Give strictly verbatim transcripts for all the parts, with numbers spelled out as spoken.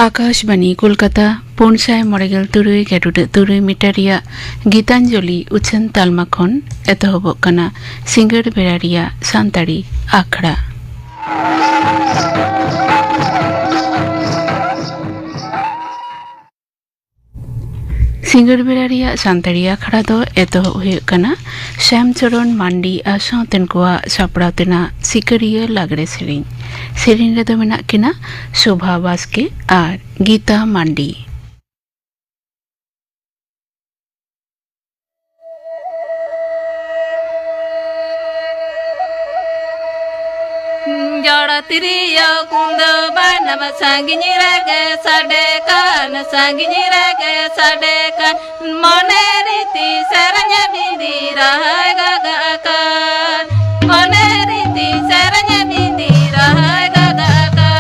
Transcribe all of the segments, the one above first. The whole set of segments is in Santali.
ᱟᱠᱟᱥᱵᱟᱱᱤ ᱠᱳᱞᱠᱟᱛᱟ, ᱯᱩᱱ ᱥᱟᱭ ᱢᱚᱬᱮ ᱜᱮᱞ ᱛᱩᱨᱩᱭ ᱜᱮᱰᱩᱰᱟᱹᱜ ᱛᱩᱨᱩᱭ ᱢᱤᱴᱟᱨ ᱨᱮᱭᱟᱜ ᱜᱤᱛᱟᱧᱡᱚᱞᱤ ᱩᱪᱷᱟᱹᱱ ᱛᱟᱞᱢᱟ ᱠᱷᱚᱱ ᱮᱛᱚᱦᱚᱵᱚᱜ ᱠᱟᱱᱟ ᱥᱤᱸᱜᱟᱹᱲ ᱵᱮᱲᱟ ᱨᱮᱭᱟᱜ ᱥᱟᱱᱛᱟᱲᱤ ᱟᱠᱷᱲᱟ᱾ ᱥᱤᱸᱜᱟᱹᱲ ᱵᱮᱲᱟ ᱨᱮᱭᱟᱜ ᱥᱟᱱᱛᱟᱲᱤ ᱟᱠᱷᱲᱟ ᱫᱚ ᱮᱛᱚᱦᱚᱵ ᱦᱩᱭᱩᱜ ᱠᱟᱱᱟ ᱥᱭᱟᱢ ᱪᱚᱨᱚᱱ ᱢᱟᱱᱰᱤ ᱟᱨ ᱥᱟᱶᱛᱮᱱ ᱠᱚᱣᱟᱜ ᱥᱟᱯᱲᱟᱣ ᱛᱮᱱᱟᱜ ᱥᱤᱠᱟᱹᱨᱤᱭᱟᱹ ᱞᱟᱜᱽᱲᱮ ᱥᱮᱨᱮᱧ᱾ ᱥᱮᱨᱮᱧ ᱨᱮᱫᱚ ᱢᱮᱱᱟᱜ ᱠᱤᱱᱟ ᱥᱳᱵᱷᱟ ᱵᱟᱥᱠᱮ ᱟᱨ ᱜᱤᱛᱟ ᱢᱟᱱᱰᱤ᱾ ᱡᱚᱲ ᱛᱤᱨᱭᱳ ᱠᱩᱸᱫᱟᱹ ᱵᱟᱱᱟᱢ ᱥᱟᱺᱜᱤᱧ ᱨᱮᱜᱮ ᱥᱟᱰᱮ ᱠᱟᱱ, ᱥᱟᱺᱜᱤᱧ ᱨᱮᱜᱮ ᱥᱟᱰᱮ ᱠᱟᱱ᱾ ᱢᱚᱱᱮ ᱨᱤᱛᱤ ᱥᱮᱨᱮᱧ ᱵᱤᱸᱫᱤ ᱨᱟᱦᱟᱭ ᱜᱟᱜᱟᱜ ᱠᱟᱱ, ᱢᱚᱱᱮ ᱨᱤᱛᱤ ᱥᱮᱨᱮᱧ ᱵᱤᱸᱫᱤ ᱨᱟᱦᱟᱭ ᱜᱟᱜᱟᱜ ᱠᱟᱱ᱾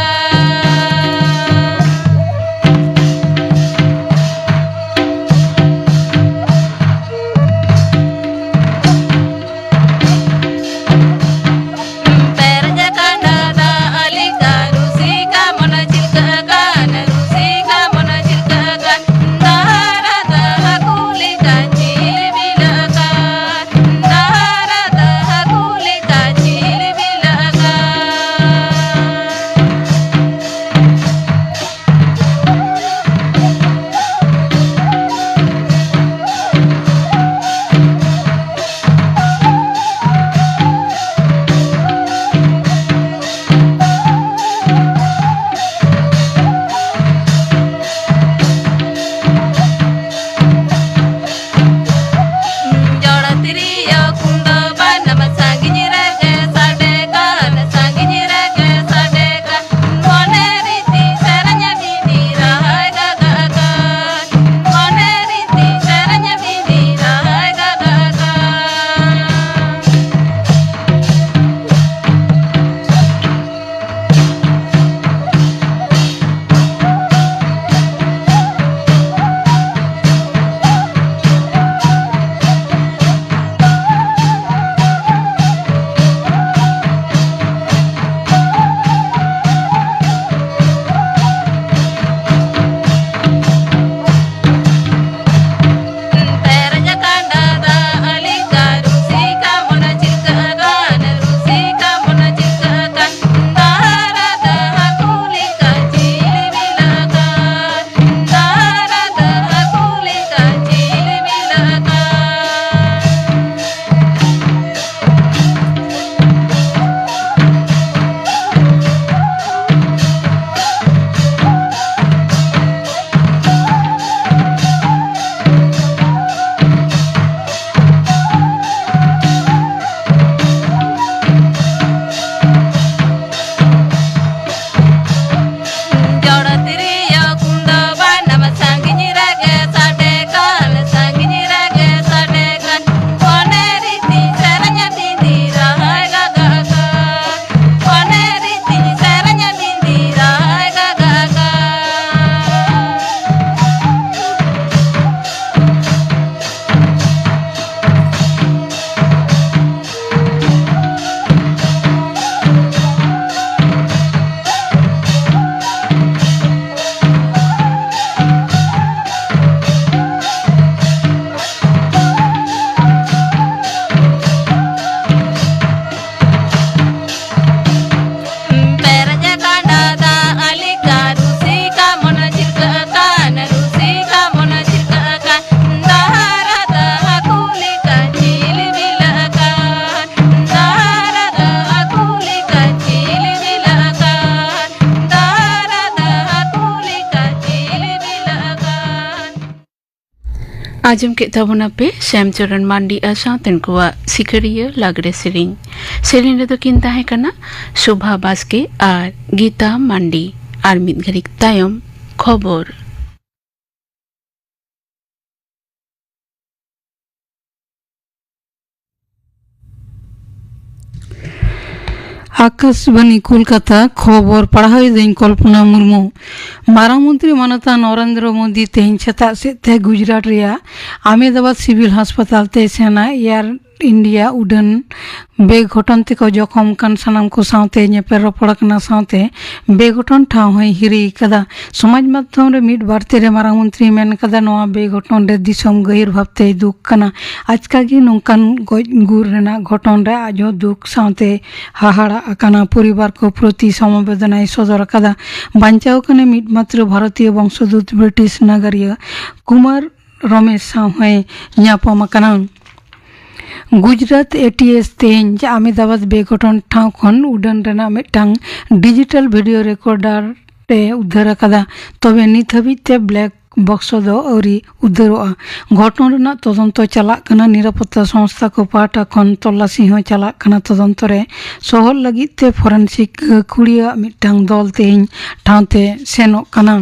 ᱯᱮᱨᱮᱡ ᱟᱠᱟᱱ ᱫᱟᱜ ᱞᱮᱠᱟ ᱨᱩᱥᱤᱠᱟ ᱢᱚᱱᱮ ᱪᱷᱤᱞᱠᱟᱹᱜ ᱠᱟᱱ, ᱨᱩᱥᱤᱠᱟ ᱢᱚᱱᱮ ᱪᱷᱤᱞᱠᱟᱹᱜ ᱠᱟᱱ᱾ ᱫᱟᱨᱟ ᱫᱟᱨᱟ ᱠᱩᱞᱤ ᱠᱟᱱ ᱡᱤᱞ ᱵᱤᱞᱟᱹᱜ ᱠᱟᱱ᱾ ᱫᱟᱨᱟ ᱫᱟᱨᱟ ᱟᱸᱡᱚᱢ ᱠᱮᱫ ᱛᱟᱵᱚᱱᱟᱯᱮ ᱥᱭᱟᱢ ᱪᱚᱨᱚᱱ ᱢᱟᱱᱰᱤ ᱟᱨ ᱥᱟᱶᱛᱮᱱ ᱠᱚᱣᱟᱜ ᱥᱤᱠᱟᱹᱨᱤᱭᱟᱹ ᱞᱟᱜᱽᱲᱮ ᱥᱮᱨᱮᱧ᱾ ᱥᱮᱨᱮᱧ ᱨᱮᱫᱚ ᱠᱤᱱ ᱛᱟᱦᱮᱸ ᱠᱟᱱᱟ ᱥᱳᱵᱷᱟ ᱵᱟᱥᱠᱮ ᱟᱨ ᱜᱤᱛᱟ ᱢᱟᱱᱰᱤ᱾ ᱟᱨ ᱢᱤᱫ ᱜᱷᱟᱹᱲᱤᱡ ᱛᱟᱭᱚᱢ ᱠᱷᱚᱵᱚᱨ᱾ ᱟᱠᱟᱥᱵᱟᱱᱤ ᱠᱳᱞᱠᱟᱛᱟ, ᱠᱷᱚᱵᱚᱨ ᱯᱟᱲᱦᱟᱣ ᱮᱫᱟᱹᱧ ᱠᱚᱞᱯᱚᱱᱟ ᱢᱩᱨᱢᱩ᱾ ᱢᱟᱨᱟᱝ ᱢᱚᱱᱛᱨᱤ ᱢᱟᱱᱚᱛᱟᱱ ᱱᱚᱨᱮᱱᱫᱨᱚ ᱢᱳᱫᱤ ᱛᱮᱦᱮᱧ ᱥᱮᱛᱟᱜ ᱥᱮᱫ ᱛᱮ ᱜᱩᱡᱽᱨᱟᱴ ᱨᱮᱭᱟᱜ ᱟᱢᱮᱫᱟᱵᱟᱫ ᱥᱤᱵᱤᱞ ᱦᱟᱥᱯᱟᱛᱟᱞ ᱛᱮ ᱥᱮᱱᱟ ᱮᱭᱟᱨ ᱤᱱᱰᱤᱭᱟ ᱩᱰᱟᱹᱱ ᱵᱮᱜᱷᱚᱴᱚᱱ ᱛᱮᱠᱚ ᱡᱚᱠᱷᱚᱢ ᱠᱟᱱ ᱥᱟᱱᱟᱢ ᱠᱚ ᱥᱟᱶᱛᱮ ᱧᱮᱯᱮᱞ ᱨᱚᱯᱚᱲ ᱟᱠᱟᱱᱟ᱾ ᱥᱟᱶᱛᱮ ᱵᱮᱜᱷᱚᱴᱚᱱ ᱴᱷᱟᱶ ᱦᱚᱸᱭ ᱦᱤᱨᱤ ᱟᱠᱟᱫᱟ᱾ ᱥᱚᱢᱟᱡᱽ ᱢᱟᱫᱽᱫᱷᱚᱢ ᱨᱮ ᱢᱤᱫ ᱵᱟᱨᱛᱮ ᱨᱮ ᱢᱟᱨᱟᱝ ᱢᱚᱱᱛᱨᱤᱭ ᱢᱮᱱ ᱟᱠᱟᱫᱟ, ᱱᱚᱣᱟ ᱵᱮᱜᱷᱚᱴᱚᱱ ᱨᱮ ᱫᱤᱥᱚᱢ ᱜᱟᱹᱦᱤᱨ ᱵᱷᱟᱵᱽᱛᱮᱭ ᱫᱩᱠ ᱠᱟᱱᱟ᱾ ᱟᱪᱠᱟ ᱜᱮ ᱱᱚᱝᱠᱟᱱ ᱜᱚᱡ ᱜᱩᱨ ᱨᱮᱱᱟᱜ ᱜᱷᱚᱴᱚᱱ ᱨᱮ ᱟᱡᱦᱚᱸ ᱫᱩᱠ ᱥᱟᱶᱛᱮ ᱦᱟᱦᱟᱲᱟᱜ ᱟᱠᱟᱱᱟ᱾ ᱯᱚᱨᱤᱵᱟᱨ ᱠᱚ ᱯᱨᱚᱛᱤ ᱥᱚᱢᱚᱵᱮᱫᱚᱱᱟᱭ ᱥᱚᱫᱚᱨ ᱟᱠᱟᱫᱟ᱾ ᱵᱟᱧᱪᱟᱣ ᱟᱠᱟᱱ ᱢᱤᱫ ᱢᱟᱛᱨᱚ ᱵᱷᱟᱨᱚᱛᱤᱭᱚ ᱵᱚᱝᱥᱚᱫᱩᱛ ᱵᱨᱤᱴᱤᱥ ᱱᱟᱜᱟᱨᱤᱭᱟᱹ ᱠᱩᱢᱟᱨ ᱨᱚᱢᱮᱥ ᱥᱟᱶ ᱦᱚᱸᱭ ᱧᱟᱯᱟᱢ ᱟᱠᱟᱱᱟ᱾ ᱜᱩᱡᱽᱨᱟᱴ ᱮ ᱴᱤ ᱮᱥ ᱛᱮᱦᱮᱧ ᱟᱢᱮᱫᱟᱵᱟᱫ ᱵᱮᱜᱷᱚᱴᱚᱱ ᱴᱷᱟᱶ ᱠᱷᱚᱱ ᱩᱰᱟᱹᱱ ᱨᱮᱱᱟᱜ ᱢᱤᱫᱴᱟᱝ ᱰᱤᱡᱤᱴᱟᱞ ᱵᱷᱤᱰᱤᱭᱳ ᱨᱮᱠᱚᱨᱰᱟᱨ ᱮ ᱩᱫᱽᱫᱷᱟᱹᱨ ᱟᱠᱟᱫᱟ᱾ ᱛᱚᱵᱮ ᱱᱤᱛ ᱦᱟᱹᱵᱤᱡ ᱛᱮ ᱵᱞᱮᱠ ᱵᱚᱠᱥ ᱫᱚ ᱟᱹᱣᱨᱤ ᱩᱫᱽᱫᱷᱟᱹᱨᱚᱜᱼᱟ᱾ ᱜᱷᱚᱴᱚᱱ ᱨᱮᱱᱟᱜ ᱛᱚᱫᱚᱱᱛᱚ ᱪᱟᱞᱟᱜ ᱠᱟᱱᱟ᱾ ᱱᱤᱨᱟᱯᱚᱛᱛᱟ ᱥᱚᱝᱥᱛᱷᱟ ᱠᱚ ᱯᱟᱦᱴᱟ ᱠᱷᱚᱱ ᱛᱚᱞᱟᱥᱤ ᱦᱚᱸ ᱪᱟᱞᱟᱜ ᱠᱟᱱᱟ᱾ ᱛᱚᱫᱚᱱᱛᱚ ᱨᱮ ᱥᱚᱦᱚᱫ ᱞᱟᱹᱜᱤᱫ ᱛᱮ ᱯᱷᱚᱨᱮᱱᱥᱤᱠ ᱜᱟᱹᱠᱷᱩᱲᱤᱭᱟᱹ ᱢᱤᱫᱴᱟᱝ ᱫᱚᱞ ᱛᱮᱦᱮᱧ ᱴᱷᱟᱶ ᱛᱮ ᱥᱮᱱᱚᱜ ᱠᱟᱱᱟ᱾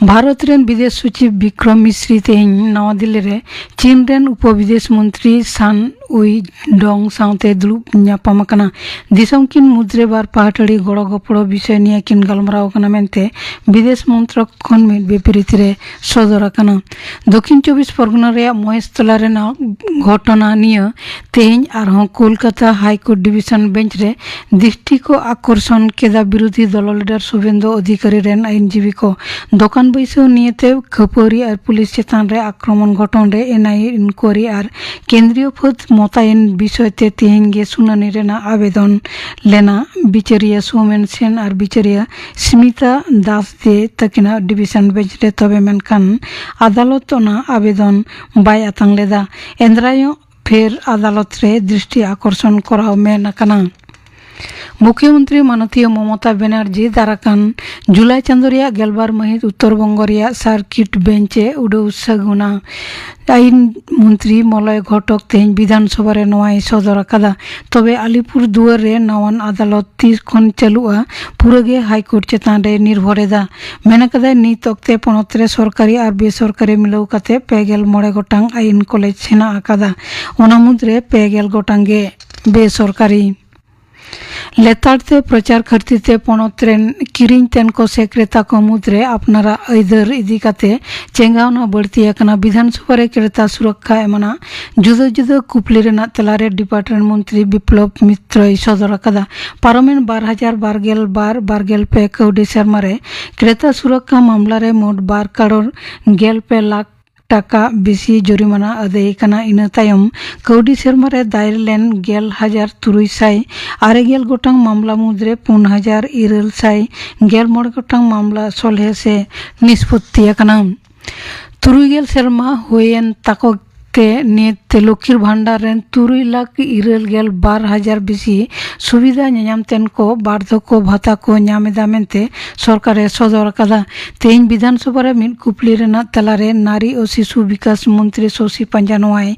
ᱵᱷᱟᱨᱚᱛ ᱨᱮᱱ ᱵᱤᱫᱮᱥ ᱥᱚᱪᱤᱵᱽ ᱵᱤᱠᱨᱚᱢ ᱢᱤᱥᱨᱤ ᱛᱮᱦᱮᱧ ᱱᱟᱣᱟ ᱫᱤᱞᱞᱤ ᱨᱮ ᱪᱤᱱ ᱨᱮᱱ ᱩᱯᱚ ᱵᱤᱫᱮᱥ ᱢᱚᱱᱛᱨᱤ ᱥᱟᱱ ᱩᱭ ᱰᱚᱝ ᱥᱟᱶᱛᱮ ᱫᱩᱲᱩᱵ ᱧᱟᱯᱟᱢ ᱟᱠᱟᱱᱟ᱾ ᱫᱤᱥᱚᱢ ᱠᱤᱱ ᱢᱩᱫᱽᱨᱮ ᱵᱟᱨ ᱯᱟᱦᱴᱟᱲᱤ ᱜᱚᱲᱚ ᱜᱚᱯᱚᱲᱚ ᱵᱤᱥᱚᱭ ᱱᱤᱭᱮ ᱠᱤᱱ ᱜᱟᱞᱢᱟᱨᱟᱣ ᱟᱠᱟᱱᱟ ᱢᱮᱱᱛᱮ ᱵᱤᱫᱮᱥ ᱢᱚᱱᱛᱨᱚᱠ ᱠᱷᱚᱱ ᱢᱤᱫ ᱵᱤᱵᱨᱤᱛᱤ ᱨᱮ ᱥᱚᱫᱚᱨ ᱟᱠᱟᱱᱟ᱾ ᱫᱚᱠᱷᱤᱱ ᱪᱚᱵᱵᱤᱥ ᱯᱚᱨᱜᱚᱱᱟ ᱨᱮᱭᱟᱜ ᱢᱚᱦᱮᱥᱛᱚᱞᱟ ᱨᱮᱱᱟᱜ ᱜᱷᱚᱴᱚᱱᱟ ᱱᱤᱭᱟᱹ ᱛᱮᱦᱮᱧ ᱟᱨᱦᱚᱸ ᱠᱳᱞᱠᱟᱛᱟ ᱦᱟᱭ ᱠᱳᱨᱴ ᱰᱤᱵᱤᱥᱚᱱ ᱵᱮᱧᱪ ᱨᱮ ᱫᱨᱤᱥᱴᱤ ᱠᱚ ᱟᱠᱚᱨᱥᱚᱱ ᱠᱮᱫᱟ ᱵᱤᱨᱳᱫᱷᱤ ᱫᱚᱞ ᱞᱤᱰᱟᱨ ᱥᱩᱵᱷᱮᱱᱫᱩ ᱚᱫᱷᱤᱠᱟᱨᱤ ᱨᱮᱱ ᱟᱭᱤᱱᱡᱤᱵᱤ ᱠᱚ᱾ ᱫᱚᱠᱟᱱ ᱵᱟᱹᱭᱥᱟᱹᱣ ᱱᱤᱭᱟᱹᱛᱮ ᱠᱷᱟᱹᱯᱟᱹᱨᱤ ᱟᱨ ᱯᱩᱞᱤᱥ ᱪᱮᱛᱟᱱ ᱨᱮ ᱟᱠᱨᱚᱢᱚᱱ ᱜᱷᱚᱴᱚᱱ ᱨᱮ ᱮᱱ ᱟᱭ ᱮ ᱤᱱᱠᱣᱟᱨᱤ ᱟᱨ ᱠᱮᱱᱫᱨᱤᱭᱚ ᱯᱷᱟᱹᱫ ᱢᱚᱛᱟᱭᱮᱱ ᱵᱤᱥᱚᱭ ᱛᱮ ᱛᱮᱦᱮᱧ ᱜᱮ ᱥᱩᱱᱟᱹᱱᱤ ᱨᱮᱱᱟᱜ ᱟᱵᱮᱫᱚᱱ ᱞᱮᱱᱟ᱾ ᱵᱤᱪᱟᱹᱨᱤᱭᱟᱹ ᱥᱳᱢᱮᱱ ᱥᱮᱱ ᱟᱨ ᱵᱤᱪᱟᱹᱨᱤᱭᱟᱹ ᱥᱢᱤᱛᱟ ᱫᱟᱥ ᱫᱮ ᱛᱟᱹᱠᱤᱱᱟᱜ ᱰᱤᱵᱤᱥᱚᱱ ᱵᱮᱧᱪ ᱨᱮ᱾ ᱛᱚᱵᱮ ᱢᱮᱱᱠᱷᱟᱱ ᱟᱫᱟᱞᱚᱛ ᱚᱱᱟ ᱟᱵᱮᱫᱚᱱ ᱵᱟᱭ ᱟᱛᱟᱝ ᱞᱮᱫᱟ᱾ ᱮᱱᱨᱮᱦᱚᱸ ᱯᱷᱮᱨ ᱟᱫᱟᱞᱚᱛ ᱨᱮ ᱫᱨᱤᱥᱴᱤ ᱟᱠᱚᱨᱥᱚᱱ ᱠᱚᱨᱟᱣ ᱢᱮᱱ ᱟᱠᱟᱱᱟ᱾ ᱢᱩᱠᱷᱭᱚᱢᱚᱱᱛᱨᱤ ᱢᱟᱱᱚᱛᱤᱭᱟᱹ ᱢᱚᱢᱚᱛᱟ ᱵᱮᱱᱟᱨᱡᱤ ᱫᱟᱨᱟᱠᱟᱱ ᱡᱩᱞᱟᱭ ᱪᱟᱸᱫᱚ ᱨᱮᱭᱟᱜ ᱜᱮᱞᱵᱟᱨ ᱢᱟᱹᱦᱤᱛ ᱩᱛᱛᱚᱨ ᱵᱚᱝᱜᱚ ᱨᱮᱭᱟᱜ ᱥᱟᱨᱠᱤᱴ ᱵᱮᱧᱪ ᱮ ᱩᱰᱟᱹᱣ ᱥᱟᱹᱜᱩᱱᱟ᱾ ᱟᱹᱭᱤᱱ ᱢᱚᱱᱛᱨᱤ ᱢᱚᱞᱚᱭ ᱜᱷᱚᱴᱚᱠ ᱛᱮᱦᱮᱧ ᱵᱤᱫᱷᱟᱱ ᱥᱚᱵᱷᱟ ᱨᱮ ᱱᱚᱣᱟᱭ ᱥᱚᱫᱚᱨ ᱟᱠᱟᱫᱟ᱾ ᱛᱚᱵᱮ ᱟᱞᱤᱯᱩᱨ ᱫᱩᱣᱟᱨ ᱨᱮ ᱱᱟᱣᱟᱱ ᱟᱫᱟᱞᱚᱛ ᱛᱤᱥ ᱠᱷᱚᱱ ᱪᱟᱹᱞᱩᱜᱼᱟ, ᱯᱩᱨᱟᱹ ᱜᱮ ᱦᱟᱭ ᱠᱳᱨᱴ ᱪᱮᱛᱟᱱ ᱨᱮ ᱱᱤᱨᱵᱷᱚᱨ ᱮᱫᱟ᱾ ᱢᱮᱱ ᱟᱠᱟᱫᱟᱭ, ᱱᱤᱛ ᱚᱠᱛᱮ ᱯᱚᱱᱚᱛ ᱨᱮ ᱥᱚᱨᱠᱟᱨᱤ ᱟᱨ ᱵᱮᱥᱚᱨᱠᱟᱨᱤ ᱢᱤᱞᱟᱹᱣ ᱠᱟᱛᱮ ᱯᱮ ᱜᱮᱞ ᱢᱚᱬᱮ ᱜᱚᱴᱟᱝ ᱟᱹᱭᱤᱱ ᱠᱚᱞᱮᱡᱽ ᱦᱮᱱᱟᱜ ᱟᱠᱟᱫᱟ᱾ ᱚᱱᱟ ᱢᱩᱫᱽᱨᱮ ᱯᱮ ᱜᱮᱞ ᱜᱚᱴᱟᱝ ᱜᱮ ᱵᱮᱥᱚᱨᱠᱟᱨᱤ᱾ ᱞᱮᱛᱟᱲ ᱛᱮ ᱯᱨᱚᱪᱟᱨ ᱠᱷᱟᱹᱛᱤᱨ ᱛᱮ ᱯᱚᱱᱚᱛ ᱨᱮᱱ ᱠᱤᱨᱤᱧ ᱛᱮᱱ ᱠᱚ ᱥᱮ ᱠᱨᱮᱛᱟ ᱠᱚ ᱢᱩᱫᱽᱨᱮ ᱟᱯᱱᱟᱨᱟᱜ ᱟᱹᱭᱫᱟᱹᱨ ᱤᱫᱤ ᱠᱟᱛᱮ ᱪᱮᱸᱜᱟᱣᱱᱟ ᱵᱟᱹᱲᱛᱤ ᱟᱠᱟᱱᱟ᱾ ᱵᱤᱫᱷᱟᱱ ᱥᱚᱵᱷᱟ ᱨᱮ ᱠᱨᱮᱛᱟ ᱥᱩᱨᱚᱠᱠᱷᱟ ᱮᱢᱟᱱᱟᱜ ᱡᱩᱫᱟᱹ ᱡᱩᱫᱟᱹ ᱠᱩᱯᱞᱤ ᱨᱮᱱᱟᱜ ᱛᱮᱞᱟ ᱨᱮ ᱰᱤᱯᱟᱨᱴᱢᱮᱱᱴ ᱢᱚᱱᱛᱨᱤ ᱵᱤᱯᱞᱚᱵ ᱢᱤᱛᱨᱚᱭ ᱥᱚᱫᱚᱨ ᱟᱠᱟᱫᱟ᱾ ᱯᱟᱨᱚᱢᱮᱱ ᱵᱟᱨ ᱦᱟᱡᱟᱨ ᱵᱟᱨ ᱜᱮᱞ ᱵᱟᱨ ᱵᱟᱨ ᱜᱮᱞ ᱯᱮ ᱠᱟᱹᱣᱰᱤ ᱥᱮᱨᱢᱟ ᱨᱮ ᱠᱨᱮᱛᱟ ᱥᱩᱨᱚᱠᱠᱷᱟ ᱢᱟᱢᱞᱟ ᱨᱮ ᱢᱳᱴ ᱵᱟᱨ ᱠᱟᱨᱳᱲ ᱜᱮᱞ ᱯᱮ ᱞᱟᱠᱷ ᱴᱟᱠᱟ ᱵᱮᱥᱤ ᱡᱩᱨᱤᱢᱟᱱᱟ ᱟᱹᱫᱟᱹᱭ ᱠᱟᱱᱟ᱾ ᱤᱱᱟᱹ ᱛᱟᱭᱚᱢ ᱠᱟᱹᱣᱰᱤ ᱥᱮᱨᱢᱟ ᱨᱮ ᱫᱟᱭᱮᱨ ᱞᱮᱱ ᱜᱮᱞ ᱦᱟᱡᱟᱨ ᱛᱩᱨᱩᱭ ᱥᱟᱭ ᱟᱨᱮ ᱜᱮᱞ ᱜᱚᱴᱟᱝ ᱢᱟᱢᱞᱟ ᱢᱩᱫᱽᱨᱮ ᱯᱩᱱ ᱦᱟᱡᱟᱨ ᱤᱨᱟᱹᱞ ᱥᱟᱭ ᱜᱮᱞ ᱢᱚᱬᱮ ᱜᱚᱴᱟᱝ ᱢᱟᱢᱞᱟ ᱥᱚᱞᱦᱮ ᱥᱮ ᱱᱤᱥᱯᱚᱛᱛᱤ ᱟᱠᱟᱱᱟ᱾ ᱛᱩᱨᱩᱭ ᱜᱮᱞ ᱥᱮᱨᱢᱟ ᱦᱩᱭᱮᱱ ᱛᱟᱠᱚ ᱛᱮ ᱱᱤᱛ ᱞᱚᱠᱠᱷᱤᱨ ᱵᱷᱟᱱᱰᱟᱨ ᱨᱮᱱ ᱛᱩᱨᱩᱭ ᱞᱟᱠᱷ ᱤᱨᱟᱹᱞ ᱜᱮᱞ ᱵᱟᱨ ᱦᱟᱡᱟᱨ ᱵᱮᱥᱤ ᱥᱩᱵᱤᱫᱷᱟ ᱧᱟᱧᱟᱢ ᱛᱮᱱ ᱠᱚ ᱵᱟᱨᱫᱷᱚᱠᱚ ᱵᱷᱟᱛᱟ ᱠᱚ ᱧᱟᱢ ᱮᱫᱟ ᱢᱮᱱᱛᱮ ᱥᱚᱨᱠᱟᱨᱮ ᱥᱚᱫᱚᱨ ᱟᱠᱟᱫᱟ᱾ ᱛᱮᱦᱮᱧ ᱵᱤᱫᱷᱟᱱ ᱥᱚᱵᱷᱟ ᱨᱮ ᱢᱤᱫ ᱠᱩᱯᱞᱤ ᱨᱮᱱᱟᱜ ᱛᱮᱞᱟ ᱨᱮ ᱱᱟᱨᱤ ᱚ ᱥᱤᱥᱩ ᱵᱤᱠᱟᱥ ᱢᱚᱱᱛᱨᱤ ᱥᱚᱥᱤ ᱯᱟᱧᱡᱟ ᱱᱚᱣᱟᱭ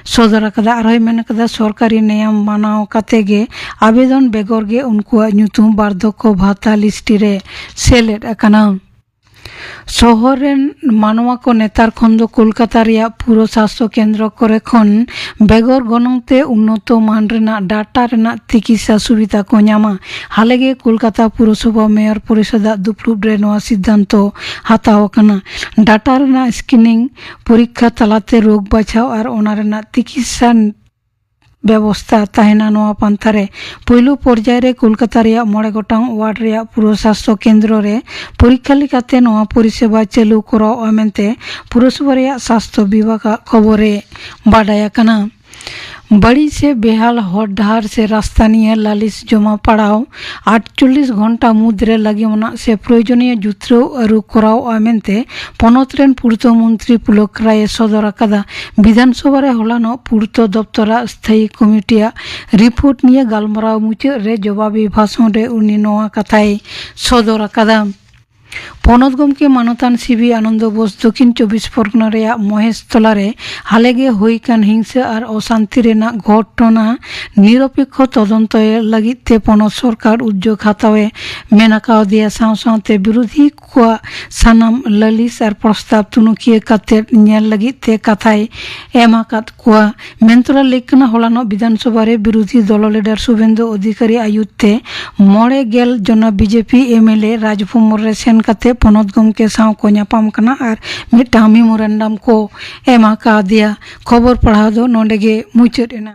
ᱥᱚᱫᱚᱨ ᱟᱠᱟᱫᱟ᱾ ᱟᱨᱦᱚᱸᱭ ᱢᱮᱱ ᱟᱠᱟᱫᱟ, ᱥᱚᱨᱠᱟᱨᱤ ᱱᱮᱭᱟᱢ ᱢᱟᱱᱟᱣ ᱠᱟᱛᱮ ᱜᱮ ᱟᱵᱮᱫᱚᱱ ᱵᱮᱜᱚᱨ ᱜᱮ ᱩᱱᱠᱩᱣᱟᱜ ᱧᱩᱛᱩᱢ ᱵᱟᱨᱫᱷᱚᱠᱚ ᱵᱷᱟᱛᱟ ᱞᱤᱥᱴ ᱨᱮ ᱥᱮᱞᱮᱫ ᱟᱠᱟᱱᱟ᱾ ᱥᱚᱦᱚᱨ ᱨᱮᱱ ᱢᱟᱱᱣᱟ ᱠᱚ ᱱᱮᱛᱟᱨ ᱠᱷᱚᱱ ᱫᱚ ᱠᱳᱞᱠᱟᱛᱟ ᱨᱮᱭᱟᱜ ᱯᱩᱨᱚ ᱥᱟᱥᱛᱷᱚ ᱠᱮᱱᱫᱨᱚ ᱠᱚᱨᱮ ᱠᱷᱚᱱ ᱵᱮᱜᱚᱨ ᱜᱚᱱᱚᱝ ᱛᱮ ᱩᱱᱱᱚᱛᱚ ᱢᱟᱱ ᱨᱮᱱᱟᱜ ᱰᱟᱴᱟ ᱨᱮᱱᱟᱜ ᱛᱤᱠᱤᱥᱟ ᱥᱩᱵᱤᱫᱷᱟ ᱠᱚ ᱧᱟᱢᱟ᱾ ᱦᱟᱞᱮ ᱜᱮ ᱠᱳᱞᱠᱟᱛᱟ ᱯᱩᱨᱚᱥᱚᱵᱷᱟ ᱢᱮᱭᱚᱨ ᱯᱚᱨᱤᱥᱚᱫᱟᱜ ᱫᱩᱯᱲᱩᱵ ᱨᱮ ᱱᱚᱣᱟ ᱥᱤᱫᱽᱫᱷᱟᱱᱛᱚ ᱦᱟᱛᱟᱣ ᱟᱠᱟᱱᱟ᱾ ᱰᱟᱴᱟ ᱨᱮᱱᱟᱜ ᱥᱠᱨᱤᱱᱤᱝ ᱯᱚᱨᱤᱠᱠᱷᱟ ᱛᱟᱞᱟᱛᱮ ᱨᱳᱜᱽ ᱵᱟᱪᱷᱟᱣ ᱟᱨ ᱚᱱᱟ ᱨᱮᱱᱟᱜ ᱛᱤᱠᱤᱥᱟ ᱵᱮᱵᱚᱥᱛᱟ ᱛᱟᱦᱮᱱᱟ᱾ ᱱᱚᱣᱟ ᱯᱟᱱᱛᱷᱟ ᱨᱮ ᱯᱳᱭᱞᱳ ᱯᱚᱨᱡᱟᱭ ᱨᱮ ᱠᱳᱞᱠᱟᱛᱟ ᱨᱮᱭᱟᱜ ᱢᱚᱬᱮ ᱜᱚᱴᱟᱝ ᱣᱟᱨᱰ ᱨᱮᱭᱟᱜ ᱯᱩᱨᱚ ᱥᱟᱥᱛᱷᱚ ᱠᱮᱱᱫᱨᱚ ᱨᱮ ᱯᱚᱨᱤᱠᱠᱷᱟ ᱞᱮᱠᱟᱛᱮ ᱱᱚᱣᱟ ᱯᱚᱨᱤᱥᱮᱵᱟ ᱪᱟᱹᱞᱩ ᱠᱚᱨᱟᱣᱜᱼᱟ ᱢᱮᱱᱛᱮ ᱯᱩᱨᱚᱥᱚᱵᱷᱟ ᱨᱮᱭᱟᱜ ᱥᱟᱥᱛᱷᱚ ᱵᱤᱵᱷᱟᱜᱽ ᱟᱜ ᱠᱷᱚᱵᱚᱨ ᱮ ᱵᱟᱰᱟᱭ ᱟᱠᱟᱱᱟ᱾ ᱵᱟᱹᱲᱤᱡ ᱥᱮ ᱵᱮᱦᱟᱞ ᱦᱚᱨ ᱰᱟᱦᱟᱨ ᱥᱮ ᱨᱟᱥᱛᱟ ᱱᱤᱭᱟᱹ ᱞᱟᱹᱞᱤᱥ ᱡᱚᱢᱟ ᱯᱟᱲᱟᱣ ᱟᱴᱪᱚᱞᱞᱤᱥ ᱜᱷᱚᱱᱴᱟ ᱢᱩᱫᱽᱨᱮ ᱞᱟᱹᱜᱤᱢ ᱟᱱᱟᱜ ᱥᱮ ᱯᱨᱚᱭᱳᱡᱚᱱᱤᱭᱚ ᱡᱩᱛᱨᱟᱹᱣ ᱟᱹᱨᱩ ᱠᱚᱨᱟᱣᱚᱜᱼᱟ ᱢᱮᱱᱛᱮ ᱯᱚᱱᱚᱛ ᱨᱮᱱ ᱯᱩᱨᱛᱚ ᱢᱚᱱᱛᱨᱤ ᱯᱩᱞᱚᱠ ᱨᱟᱭ ᱮ ᱥᱚᱫᱚᱨ ᱟᱠᱟᱫᱟ᱾ ᱵᱤᱫᱷᱟᱱ ᱥᱚᱵᱷᱟ ᱨᱮ ᱦᱚᱞᱟᱱᱚᱜ ᱯᱩᱨᱛᱚ ᱫᱚᱯᱛᱚᱨᱟᱜ ᱥᱛᱷᱟᱭᱤ ᱠᱚᱢᱤᱴᱤᱭᱟᱜ ᱨᱤᱯᱳᱨᱴ ᱱᱤᱭᱟᱹ ᱜᱟᱞᱢᱟᱨᱟᱣ ᱢᱩᱪᱟᱹᱫ ᱨᱮ ᱡᱚᱵᱟᱵᱤ ᱵᱷᱟᱥᱚᱱ ᱨᱮ ᱩᱱᱤ ᱱᱚᱣᱟ ᱠᱟᱛᱷᱟᱭ ᱥᱚᱫᱚᱨ ᱟᱠᱟᱫᱟ᱾ ᱯᱚᱱᱚᱛ ᱜᱚᱢᱠᱮ ᱢᱟᱱᱚᱛᱟᱱ ᱥᱤᱵᱤ ᱟᱱᱚᱱᱫᱚ ᱵᱳᱥ ᱫᱚᱠᱷᱤᱱ ᱪᱚᱵᱵᱤᱥ ᱯᱚᱨᱜᱚᱱᱟ ᱨᱮᱭᱟᱜ ᱢᱚᱦᱮᱥ ᱛᱚᱞᱟ ᱨᱮ ᱦᱟᱞᱮ ᱜᱮ ᱦᱩᱭ ᱠᱟᱱ ᱦᱤᱝᱥᱟᱹ ᱟᱨ ᱚᱥᱟᱱᱛᱤ ᱨᱮᱱᱟᱜ ᱜᱷᱚᱴᱚᱱᱟ ᱱᱤᱨᱚᱯᱮᱠᱠᱷᱚ ᱛᱚᱫᱚᱱᱛᱚᱭ ᱞᱟᱹᱜᱤᱫ ᱛᱮ ᱯᱚᱱᱚᱛ ᱥᱚᱨᱠᱟᱨ ᱩᱫᱽᱡᱳᱜᱽ ᱦᱟᱛᱟᱣ ᱮ ᱢᱮᱱ ᱟᱠᱟᱣᱫᱮᱭᱟ᱾ ᱥᱟᱶ ᱥᱟᱶᱛᱮ ᱵᱤᱨᱳᱫᱷᱤ ᱠᱚᱣᱟᱜ ᱥᱟᱱᱟᱢ ᱞᱟᱹᱞᱤᱥ ᱟᱨ ᱯᱨᱚᱥᱛᱟᱵ ᱛᱩᱱᱩᱠᱷᱤᱭᱟᱹ ᱠᱟᱛᱮ ᱧᱮᱞ ᱞᱟᱹᱜᱤᱫ ᱛᱮ ᱠᱟᱛᱷᱟᱭ ᱮᱢ ᱟᱠᱟᱫ ᱠᱚᱣᱟ᱾ ᱢᱮᱱᱛᱚᱨᱟ ᱞᱟᱹᱭ ᱠᱟᱱᱟ, ᱦᱚᱞᱟᱱᱚᱜ ᱵᱤᱫᱷᱟᱱ ᱥᱚᱵᱷᱟ ᱨᱮ ᱵᱤᱨᱳᱫᱷᱤ ᱫᱚᱞ ᱞᱤᱰᱟᱨ ᱥᱩᱵᱷᱮᱱᱫᱩ ᱚᱫᱷᱤᱠᱟᱨᱤ ᱟᱭᱩᱨ ᱛᱮ ᱢᱚᱬᱮ ᱜᱮᱞ ᱡᱚᱱᱟ ᱵᱤᱡᱮᱯᱤ ᱮᱢᱮᱞᱮ ᱨᱟᱡᱽᱵᱷᱚᱵᱚᱱ ᱨᱮ ᱥᱮᱱ ᱠᱟᱛᱮ ᱯᱚᱱᱚᱛ ᱜᱚᱢᱠᱮ ᱥᱟᱶ ᱠᱚ ᱧᱟᱯᱟᱢ ᱠᱟᱱᱟ ᱟᱨ ᱢᱤᱫᱴᱟᱝ ᱢᱮᱢᱳᱨᱮᱱᱰᱟᱢ ᱠᱚ ᱮᱢ ᱟᱠᱟᱫᱮᱭᱟ᱾ ᱠᱷᱚᱵᱚᱨ ᱯᱟᱲᱦᱟᱣ ᱫᱚ ᱱᱚᱰᱮ ᱜᱮ ᱢᱩᱪᱟᱹᱫ ᱮᱱᱟ᱾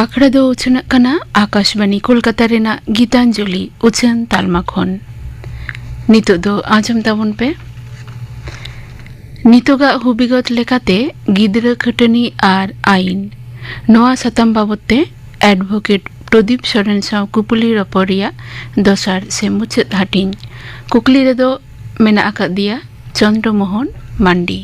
ᱟᱠᱷᱲᱟ ᱫᱚ ᱩᱪᱷᱟᱹᱱᱚᱜ ᱠᱟᱱᱟ ᱟᱠᱟᱥᱵᱟᱱᱤ ᱠᱳᱞᱠᱟᱛᱟ ᱨᱮᱱᱟᱜ ᱜᱤᱛᱟᱧᱡᱚᱞᱤ ᱩᱪᱷᱟᱹᱱ ᱛᱟᱞᱢᱟ ᱠᱷᱚᱱ᱾ ᱱᱤᱛᱚᱜ ᱫᱚ ᱟᱸᱡᱚᱢ ᱛᱟᱵᱚᱱ ᱯᱮ᱾ ᱱᱤᱛᱚᱜᱟᱜ ᱦᱩᱵᱤᱜᱚᱛ ᱞᱮᱠᱟᱛᱮ ᱜᱤᱫᱽᱨᱟᱹ ᱠᱷᱟᱹᱴᱟᱹᱱᱤ ᱟᱨ ᱟᱭᱤᱱ, ᱱᱚᱣᱟ ᱥᱟᱛᱟᱢ ᱵᱟᱵᱚᱛ ᱛᱮ ᱮᱰᱵᱷᱳᱠᱮᱴ ᱯᱨᱚᱫᱤᱯ ᱥᱚᱨᱮᱱ ᱥᱟᱶ ᱠᱩᱯᱩᱞᱤ ᱨᱚᱯᱚᱲ ᱨᱮᱭᱟᱜ ᱫᱚᱥᱟᱨ ᱥᱮ ᱢᱩᱪᱟᱹᱫ ᱦᱟᱹᱴᱤᱧ᱾ ᱠᱩᱠᱞᱤ ᱨᱮᱫᱚ ᱢᱮᱱᱟᱜ ᱟᱠᱟᱫ ᱫᱮᱭᱟ ᱪᱚᱱᱫᱨᱚ ᱢᱳᱦᱚᱱ ᱢᱟᱱᱰᱤ᱾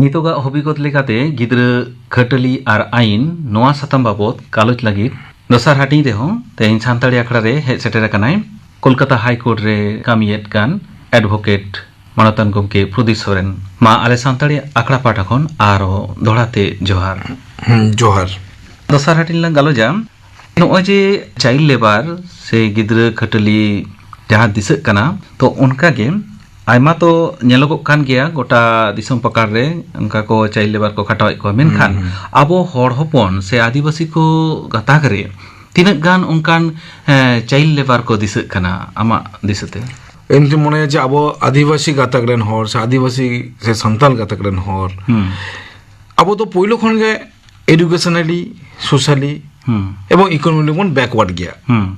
ᱱᱤᱛᱚᱜᱟᱜ ᱦᱚᱵᱤᱜᱚᱛ ᱞᱮᱠᱟᱛᱮ ᱜᱤᱫᱽᱨᱟᱹ ᱠᱷᱟᱹᱴᱟᱹᱞᱤ ᱟᱨ ᱟᱭᱤᱱ, ᱱᱚᱣᱟ ᱥᱟᱛᱟᱢ ᱵᱟᱵᱚᱛ ᱜᱟᱞᱚᱪ ᱞᱟᱹᱜᱤᱫ ᱫᱚᱥᱟᱨ ᱦᱟᱹᱴᱤᱧ ᱨᱮᱦᱚᱸ ᱛᱮᱦᱮᱧ ᱥᱟᱱᱛᱟᱲᱤ ᱟᱠᱷᱲᱟ ᱨᱮ ᱦᱮᱡ ᱥᱮᱴᱮᱨ ᱟᱠᱟᱱᱟᱭ ᱠᱳᱞᱠᱟᱛᱟ ᱦᱟᱭ ᱠᱳᱨᱴ ᱨᱮ ᱠᱟᱹᱢᱤᱭᱮᱫ ᱠᱟᱱ ᱮᱰᱵᱷᱳᱠᱮᱴ ᱢᱟᱱᱚᱛᱟᱱ ᱜᱚᱢᱠᱮ ᱯᱨᱚᱫᱤᱯ ᱥᱚᱨᱮᱱ᱾ ᱢᱟ ᱟᱞᱮ ᱥᱟᱱᱛᱟᱲᱤ ᱟᱠᱷᱲᱟ ᱯᱟᱦᱴᱟ ᱠᱷᱚᱱ ᱟᱨᱦᱚᱸ ᱫᱚᱦᱲᱟ ᱛᱮ ᱡᱚᱦᱟᱨ᱾ ᱦᱩᱸ, ᱡᱚᱦᱟᱨ᱾ ᱫᱚᱥᱟᱨ ᱦᱟᱹᱴᱤᱧ ᱞᱟᱝ ᱜᱟᱞᱚᱪᱟ᱾ ᱱᱚᱜᱼᱚᱭ ᱡᱮ ᱪᱟᱭᱤᱞᱰ ᱞᱮᱵᱟᱨ ᱥᱮ ᱜᱤᱫᱽᱨᱟᱹ ᱠᱷᱟᱹᱴᱟᱹᱞᱤ ᱡᱟᱦᱟᱸ ᱫᱤᱥᱟᱹᱜ ᱠᱟᱱᱟ, ᱛᱚ ᱚᱱᱠᱟ ᱜᱮ ᱟᱭᱢᱟ ᱛᱚ ᱧᱮᱞᱚᱜᱚᱜ ᱠᱟᱱ ᱜᱮᱭᱟ ᱜᱚᱴᱟ ᱫᱤᱥᱚᱢ ᱯᱟᱠᱟᱲ ᱨᱮ, ᱚᱱᱠᱟ ᱠᱚ ᱪᱟᱭᱤᱞᱰ ᱞᱮᱵᱟᱨ ᱠᱚ ᱠᱷᱟᱴᱟᱣᱮᱫ ᱠᱚᱣᱟ᱾ ᱢᱮᱱᱠᱷᱟᱱ ᱦᱩᱸ, ᱦᱩᱸ᱾ ᱟᱵᱚ ᱦᱚᱲ ᱦᱚᱯᱚᱱ ᱥᱮ ᱟᱹᱫᱤᱵᱟᱹᱥᱤ ᱠᱚ ᱜᱟᱛᱟᱠ ᱨᱮ ᱛᱤᱱᱟᱹᱜ ᱜᱟᱱ ᱚᱱᱠᱟᱱ, ᱮᱸ, ᱪᱟᱭᱤᱞᱰ ᱞᱮᱵᱟᱨ ᱠᱚ ᱫᱤᱥᱟᱹᱜ ᱠᱟᱱᱟ ᱟᱢᱟᱜ ᱫᱤᱥᱟᱹᱛᱮ? ᱤᱧ ᱫᱩᱧ ᱢᱚᱱᱮᱭᱟ ᱡᱮ ᱟᱵᱚ ᱟᱹᱫᱤᱵᱟᱹᱥᱤ ᱜᱟᱛᱟᱠ ᱨᱮᱱ ᱦᱚᱲ ᱥᱮ ᱟᱹᱫᱤᱵᱟᱹᱥᱤ ᱥᱮ ᱥᱟᱱᱛᱟᱲ ᱜᱟᱛᱟᱠ ᱨᱮᱱ ᱦᱚᱲ, ᱦᱩᱸ᱾ ᱟᱵᱚ ᱫᱚ ᱯᱳᱭᱞᱳ ᱠᱷᱚᱱ ᱜᱮ educationally, socially ᱦᱩᱸ᱾ ᱮᱵᱚᱝ economically ᱵᱚᱱ backward ᱜᱮᱭᱟ᱾ ᱦᱩᱸ᱾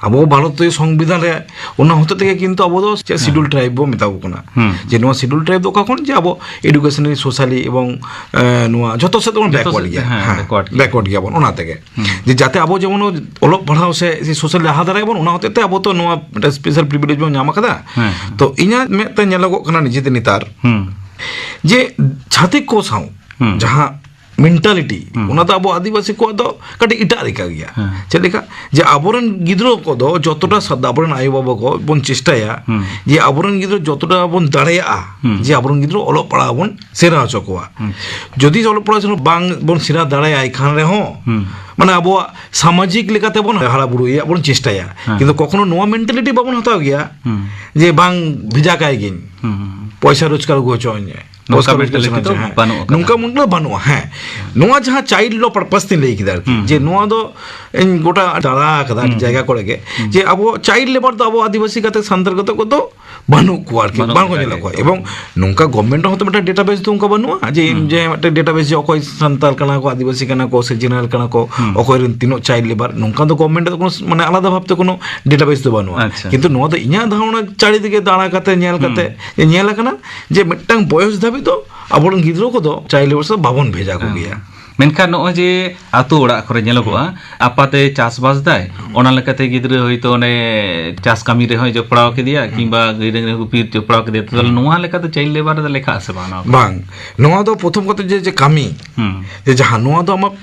ᱟᱵᱚ ᱵᱷᱟᱨᱚᱛᱤᱭᱚ ᱥᱚᱝᱵᱤᱫᱷᱟᱱ ᱨᱮ ᱚᱱᱟ ᱦᱚᱛᱮ ᱛᱮᱜᱮ ᱠᱤᱱᱛᱩ ᱟᱵᱚ ᱫᱚ ᱪᱮᱫ ᱥᱤᱰᱩᱞ ᱴᱨᱟᱭᱤᱵᱽ ᱵᱚ ᱢᱮᱛᱟ ᱠᱚ ᱠᱟᱱᱟ᱾ ᱦᱩᱸ᱾ ᱡᱮ ᱱᱚᱣᱟ ᱥᱤᱰᱩᱞ ᱴᱨᱟᱭᱤᱵᱽ ᱫᱚ ᱚᱠᱟ ᱠᱷᱚᱱ, ᱡᱮ ᱟᱵᱚ ᱮᱰᱩᱠᱮᱥᱚᱱᱟᱞᱤ, ᱥᱳᱥᱟᱞᱤ ᱮᱵᱚᱝ, ᱮ, ᱱᱚᱣᱟ ᱡᱷᱚᱛᱚ ᱥᱮᱫ ᱛᱮᱵᱚᱱ ᱡᱷᱚᱛᱚ ᱵᱮᱠᱣᱟᱨᱰ ᱥᱮᱫ ᱜᱮᱭᱟ᱾ ᱛᱮ, ᱦᱮᱸ, ᱦᱮᱸ, ᱵᱮᱠᱣᱟᱨᱰ ᱜᱮᱭᱟ᱾ ᱵᱮᱠᱣᱟᱨᱰ ᱜᱮᱭᱟᱵᱚᱱ ᱚᱱᱟ ᱛᱮᱜᱮ᱾ ᱦᱩᱸ᱾ ᱡᱮ ᱡᱟᱛᱮ ᱟᱵᱚ ᱡᱮᱢᱚᱱ ᱚᱞᱚᱜ ᱯᱟᱲᱦᱟᱣ ᱥᱮ ᱥᱳᱥᱟᱞ ᱞᱟᱦᱟ ᱫᱟᱲᱮᱭᱟᱜ ᱵᱚᱱ, ᱚᱱᱟ ᱦᱚᱛᱮ ᱛᱮ ᱟᱵᱚ ᱛᱚ ᱱᱚᱣᱟ ᱢᱤᱫᱴᱮᱱ ᱥᱯᱮᱥᱟᱞ ᱯᱨᱤᱵᱤᱞᱮᱡᱽ ᱵᱚᱱ ᱧᱟᱢ ᱟᱠᱟᱫᱟ᱾ ᱦᱮᱸ, ᱦᱮᱸ᱾ ᱛᱚ ᱤᱧᱟᱹᱜ ᱢᱮᱫ ᱛᱮ ᱧᱮᱞᱚᱜᱚᱜ ᱠᱟᱱᱟ ᱱᱤᱡᱮᱛᱮ ᱱᱮᱛᱟᱨ, ᱦᱩᱸ᱾ ᱡᱮ ᱪᱷᱟᱛᱤᱠ ᱠᱚ ᱥᱟᱶ ᱦᱩᱸ᱾ ᱡᱟᱦᱟᱸ ᱢᱮᱱᱴᱟᱞᱤᱴᱤ, ᱦᱩᱸ᱾ ᱚᱱᱟ ᱫᱚ ᱟᱵᱚ ᱟᱹᱫᱤᱵᱟᱹᱥᱤ ᱠᱚᱣᱟᱜ ᱫᱚ ᱠᱟᱹᱴᱤᱡ ᱮᱴᱟᱜ ᱞᱮᱠᱟ ᱜᱮᱭᱟ᱾ ᱦᱮᱸ᱾ ᱪᱮᱫ ᱞᱮᱠᱟ? ᱡᱮ ᱟᱵᱚᱨᱮᱱ ᱜᱤᱫᱽᱨᱟᱹ ᱠᱚᱫᱚ ᱡᱚᱛᱚᱴᱟ ᱥᱟᱫ-, ᱟᱵᱚᱨᱮᱱ ᱟᱭᱳᱼᱵᱟᱵᱟ ᱠᱚ ᱵᱚᱱ ᱪᱮᱥᱴᱟᱭᱟ ᱦᱩᱸ᱾ ᱡᱮ ᱟᱵᱚᱨᱮᱱ ᱜᱤᱫᱽᱨᱟᱹ ᱡᱚᱛᱚᱴᱟ ᱵᱚᱱ ᱫᱟᱲᱮᱭᱟᱜᱼᱟ, ᱦᱩᱸ᱾ ᱡᱮ ᱟᱵᱚᱨᱮᱱ ᱜᱤᱫᱽᱨᱟᱹ ᱚᱞᱚᱜ ᱯᱟᱲᱦᱟᱣ ᱵᱚᱱ ᱥᱮᱬᱟ ᱦᱚᱪᱚ ᱠᱚᱣᱟ᱾ ᱦᱩᱸ᱾ ᱡᱩᱫᱤ ᱚᱞᱚᱜ ᱯᱟᱲᱦᱟᱣ ᱥᱮᱬᱟ ᱵᱟᱝ ᱵᱚᱱ ᱥᱮᱬᱟ ᱫᱟᱲᱮᱭᱟᱭ ᱠᱷᱟᱱ ᱨᱮᱦᱚᱸ, ᱦᱩᱸ᱾ ᱢᱟᱱᱮ ᱟᱵᱚᱣᱟᱜ ᱥᱟᱢᱟᱡᱤᱠ ᱞᱮᱠᱟᱛᱮ ᱵᱚᱱ ᱦᱟᱨᱟ ᱵᱩᱨᱩᱭᱮᱭᱟ, ᱵᱚᱱ ᱪᱮᱥᱴᱟᱭᱟ᱾ ᱦᱮᱸ᱾ ᱠᱤᱱᱛᱩ ᱠᱚᱠᱷᱚᱱᱳ ᱱᱚᱣᱟ ᱢᱮᱱᱴᱟᱞᱤᱴᱤ ᱵᱟᱵᱚᱱ ᱦᱟᱛᱟᱣ ᱜᱮᱭᱟ ᱦᱩᱸ᱾ ᱡᱮ ᱵᱟᱝ, ᱵᱷᱮᱡᱟ ᱠᱟᱭ ᱜᱤᱧ, ᱦᱩᱸ᱾ ᱯᱚᱭᱥᱟ ᱨᱳᱡᱽᱜᱟᱨ ᱟᱹᱜᱩ ᱦᱚᱪᱚᱣᱟᱹᱧ ᱢᱮ᱾ ᱱᱚᱝᱠᱟ ᱯᱚᱭᱥᱟ ᱨᱳᱡᱽᱜᱟᱨ ᱢᱮᱱᱴᱟᱞᱤᱴᱤ ᱦᱚᱪᱚᱣᱟᱹᱧ ᱫᱚ ᱢᱮ᱾ ᱦᱮᱸ᱾ ᱵᱟᱹᱱᱩᱜ ᱟᱠᱟᱫᱟ᱾ ᱱᱚᱝᱠᱟ ᱢᱮᱱᱴᱟᱞᱤᱴᱤ ᱵᱟᱹᱱᱩᱜᱼᱟ᱾ ᱦᱮᱸ᱾ ᱱᱚᱣᱟ ᱡᱟᱦᱟᱸ ᱪᱟᱭᱤᱞᱰ ᱞᱚ ᱯᱟᱨᱯᱟᱥ ᱛᱤᱧ ᱞᱟᱹᱭ ᱠᱮᱫᱟ ᱟᱨᱠᱤ, ᱦᱩᱸ᱾ ᱡᱮ ᱱᱚᱣᱟ ᱫᱚ ᱤᱧ ᱜᱚᱴᱟ ᱫᱟᱬᱟ ᱟᱠᱟᱫᱟ ᱟᱹᱰᱤ ᱦᱩᱸ᱾ ᱡᱟᱭᱜᱟ ᱠᱚᱨᱮ ᱜᱮ, ᱦᱩᱸ᱾ ᱡᱮ ᱟᱵᱚ ᱪᱟᱭᱤᱞᱰ ᱞᱮᱵᱟᱨ ᱫᱚ ᱟᱵᱚ ᱟᱹᱫᱤᱵᱟᱹᱥᱤ ᱠᱟᱛᱮ ᱥᱟᱱᱛᱟᱲ ᱠᱟᱛᱮ ᱠᱚᱫᱚ ᱵᱟᱹᱱᱩᱜ ᱠᱚᱣᱟ ᱟᱨᱠᱤ, ᱵᱟᱹᱱᱩᱜ ᱵᱟᱝ ᱠᱚ ᱠᱚᱣᱟ ᱧᱮᱞᱚᱜ ᱠᱚᱣᱟ᱾ ᱟᱨᱠᱤ᱾ ᱮᱵᱚᱝ ᱱᱚᱝᱠᱟ ᱜᱚᱵᱷᱢᱮᱱᱴ ᱦᱚᱸ ᱛᱚ ᱢᱤᱫᱴᱟᱝ ᱰᱮᱴᱟᱵᱮᱥ ᱫᱚ ᱚᱱᱠᱟ ᱵᱟᱹᱱᱩᱜᱼᱟ ᱡᱮ, ᱦᱩᱸ᱾ ᱡᱮ ᱢᱤᱫᱴᱟᱝ ᱰᱮᱴᱟᱵᱮᱥ ᱡᱮ ᱚᱠᱚᱭ ᱥᱟᱱᱛᱟᱲ ᱠᱟᱱᱟ ᱠᱚ, ᱟᱹᱫᱤᱵᱟᱹᱥᱤ ᱠᱟᱱᱟ ᱠᱚ, ᱥᱮ ᱡᱮᱱᱟᱨᱟᱞ ᱠᱟᱱᱟ ᱠᱚ, ᱦᱩᱸ᱾ ᱚᱠᱚᱭ ᱨᱮᱱ ᱛᱤᱱᱟᱹᱜ ᱪᱟᱭᱤᱞᱰ ᱞᱮᱵᱟᱨ, ᱱᱚᱝᱠᱟ ᱫᱚ ᱜᱚᱵᱷᱢᱮᱱᱴ ᱫᱚ ᱠᱳᱱᱳ ᱢᱟᱱᱮ ᱟᱞᱟᱫᱟ ᱵᱷᱟᱵᱛᱮ ᱠᱳᱱᱳ ᱰᱮᱴᱟᱵᱮᱥ ᱫᱚ ᱵᱟᱹᱱᱩᱜᱼᱟ᱾ ᱟᱪᱪᱷᱟ᱾ ᱠᱤᱱᱛᱩ ᱱᱚᱣᱟ ᱫᱚ ᱤᱧᱟᱹᱜ ᱫᱷᱟᱨᱚᱱᱟ ᱪᱟᱹᱲᱤ ᱛᱮᱜᱮ ᱫᱟᱬᱟ ᱠᱟᱛᱮ, ᱧᱮᱞ ᱦᱩᱸ᱾ ᱠᱟᱛᱮ ᱡᱮ ᱧᱮᱞ ᱟᱠᱟᱱᱟ ᱡᱮ ᱢᱤᱫᱴᱟᱝ ᱵᱚᱭᱚᱥ ᱫᱷᱟᱹᱵᱤᱡ ᱫᱚ ᱟᱵᱚᱨᱮᱱ ᱜᱤᱫᱽᱨᱟᱹ ᱠᱚᱫᱚ ᱪᱟᱭᱤᱞᱰ ᱞᱮᱵᱟᱨ ᱥᱟᱶ ᱵᱟᱵᱚᱱ ᱵᱷᱮᱡᱟ ᱠᱚᱜᱮᱭᱟ᱾ ᱦᱮᱸ᱾ ᱢᱮᱱᱠᱷᱟᱱ ᱱᱚᱜᱼᱚᱭ ᱡᱮ ᱟᱛᱳ ᱚᱲᱟᱜ ᱠᱚᱨᱮ ᱧᱮᱞᱚᱜᱚᱜᱼᱟ, ᱟᱯᱟᱛᱮ ᱪᱟᱥᱵᱟᱥ ᱫᱟᱭ, ᱦᱩᱸ᱾ ᱚᱱᱟ ᱞᱮᱠᱟᱛᱮ ᱜᱤᱫᱽᱨᱟᱹ ᱦᱚᱭᱛᱳ ᱚᱱᱮ ᱪᱟᱥ ᱠᱟᱹᱢᱤ ᱨᱮᱦᱚᱸᱭ ᱡᱚᱯᱲᱟᱣ ᱠᱮᱫᱮᱭᱟ, ᱦᱩᱸ᱾ ᱠᱤᱝᱵᱟ ᱜᱟᱹᱭ ᱰᱟᱹᱝᱨᱤ ᱜᱩᱯᱤ ᱡᱚᱯᱲᱟᱣ ᱠᱮᱫᱮᱭᱟ, ᱛᱟᱦᱚᱞᱮ ᱦᱩᱸ᱾ ᱱᱚᱣᱟ ᱞᱮᱠᱟᱛᱮ ᱪᱟᱭᱤᱞᱰ ᱞᱮᱵᱟᱨ ᱨᱮᱫᱚ ᱞᱮᱠᱷᱟᱜ ᱟᱥᱮ ᱵᱟᱝ ᱱᱚᱣᱟ ᱠᱚ? ᱵᱟᱝ, ᱱᱚᱣᱟ ᱫᱚ ᱯᱨᱚᱛᱷᱚᱢ ᱠᱟᱛᱮ ᱡᱮ, ᱡᱮ ᱠᱟᱹᱢᱤ, ᱦᱩᱸ᱾ ᱡᱮ ᱡᱟᱦᱟᱸ ᱱᱚᱣᱟ ᱫᱚ ᱟᱢᱟᱜ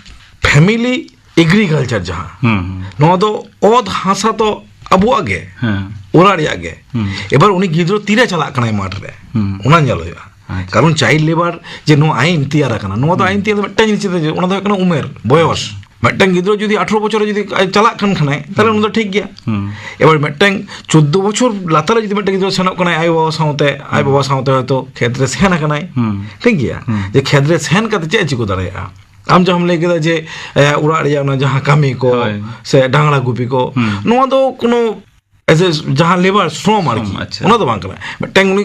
ᱯᱷᱮᱢᱤᱞᱤ ᱮᱜᱽᱨᱤᱠᱟᱞᱪᱟᱨ ᱡᱟᱦᱟᱸ, ᱦᱩᱸ, ᱦᱩᱸ᱾ ᱱᱚᱣᱟ ᱫᱚ ᱚᱛ ᱦᱟᱥᱟ ᱛᱚ ᱟᱵᱚᱣᱟᱜ ᱜᱮ, ᱦᱮᱸ᱾ ᱚᱲᱟᱜ ᱨᱮᱭᱟᱜ ᱜᱮ᱾ ᱦᱩᱸ᱾ ᱮᱵᱟᱨ ᱩᱱᱤ ᱜᱤᱫᱽᱨᱟᱹ ᱛᱤᱨᱮ ᱪᱟᱞᱟᱜ ᱠᱟᱱᱟᱭ ᱢᱟᱴᱷ ᱨᱮ, ᱦᱩᱸ᱾ ᱚᱱᱟ ᱧᱮᱞ ᱦᱩᱭᱩᱜᱼᱟ᱾ ᱟᱪᱪᱷᱟ᱾ ᱠᱟᱨᱚᱱ ᱪᱟᱭᱤᱞᱰ ᱞᱮᱵᱟᱨ ᱡᱮ ᱱᱚᱣᱟ ᱟᱭᱤᱱ ᱛᱮᱭᱟᱨ ᱟᱠᱟᱱᱟ, ᱱᱚᱣᱟ ᱫᱚ ᱦᱩᱸ᱾ ᱟᱭᱤᱱ ᱛᱮᱭᱟᱨ ᱫᱚ ᱢᱤᱫᱴᱟᱝ ᱡᱤᱱᱤᱥ ᱪᱮᱛᱟᱱ ᱨᱮ, ᱚᱱᱟ ᱫᱚ ᱦᱩᱭᱩᱜ ᱠᱟᱱᱟ ᱩᱢᱮᱨ, ᱵᱚᱭᱚᱥ᱾ ᱢᱤᱫᱴᱟᱝ ᱜᱤᱫᱽᱨᱟᱹ ᱡᱩᱫᱤ ᱟᱴᱷᱨᱚ ᱵᱚᱪᱷᱚᱨ ᱨᱮ ᱡᱩᱫᱤ ᱟᱡ ᱪᱟᱞᱟᱜ ᱠᱟᱱ ᱠᱷᱟᱱᱮ, ᱛᱟᱦᱞᱮ ᱦᱩᱸ᱾ ᱚᱱᱟ ᱫᱚ ᱴᱷᱤᱠ ᱜᱮᱭᱟ᱾ ᱦᱩᱸ᱾ ᱮᱵᱟᱨ ᱢᱤᱫᱴᱟᱝ ᱪᱳᱫᱽᱫᱳ ᱵᱚᱪᱷᱚᱨ ᱞᱟᱛᱟᱨ ᱨᱮ ᱡᱩᱫᱤ ᱢᱤᱫᱴᱟᱝ ᱜᱤᱫᱽᱨᱟᱹ ᱥᱮᱱᱚᱜ ᱠᱟᱱᱟᱭ ᱟᱭᱳ ᱵᱟᱵᱟ ᱥᱟᱶᱛᱮ, ᱟᱡ ᱦᱩᱸ᱾ ᱵᱟᱵᱟ ᱥᱟᱶᱛᱮ ᱦᱚᱭᱛᱳ ᱠᱷᱮᱛ ᱨᱮ ᱥᱮᱱ ᱟᱠᱟᱱᱟᱭ, ᱦᱩᱸ᱾ ᱴᱷᱤᱠ ᱜᱮᱭᱟ? ᱦᱩᱸ᱾ ᱡᱮ ᱠᱷᱮᱛ ᱨᱮ ᱥᱮᱱ ᱠᱟᱛᱮ ᱪᱮᱫ ᱮ ᱪᱤᱠᱟᱹ ᱫᱟᱲᱮᱭᱟᱜᱼᱟ? ᱟᱢ ᱡᱟᱦᱟᱸᱢ ᱞᱟᱹᱭ ᱠᱮᱫᱟ ᱡᱮ, ᱮ, ᱚᱲᱟᱜ ᱨᱮᱭᱟᱜ ᱚᱱᱟ ᱡᱟᱦᱟᱸ ᱠᱟᱹᱢᱤ ᱠᱚ ᱦᱳᱭ᱾ ᱥᱮ ᱰᱟᱝᱨᱟ ᱜᱩᱯᱤ ᱠᱚ, ᱦᱩᱸ᱾ ᱱᱚᱣᱟ ᱫᱚ ᱠᱳᱱᱳ as a ᱡᱟᱦᱟᱸ ᱞᱮᱵᱟᱨ, ᱥᱨᱚᱢ ᱟᱨᱠᱤ, ᱥᱨᱚᱢ, ᱟᱪᱪᱷᱟ᱾ ᱚᱱᱟ ᱫᱚ ᱵᱟᱝ ᱠᱟᱱᱟ᱾ ᱢᱤᱫᱴᱟᱝ ᱩᱱᱤ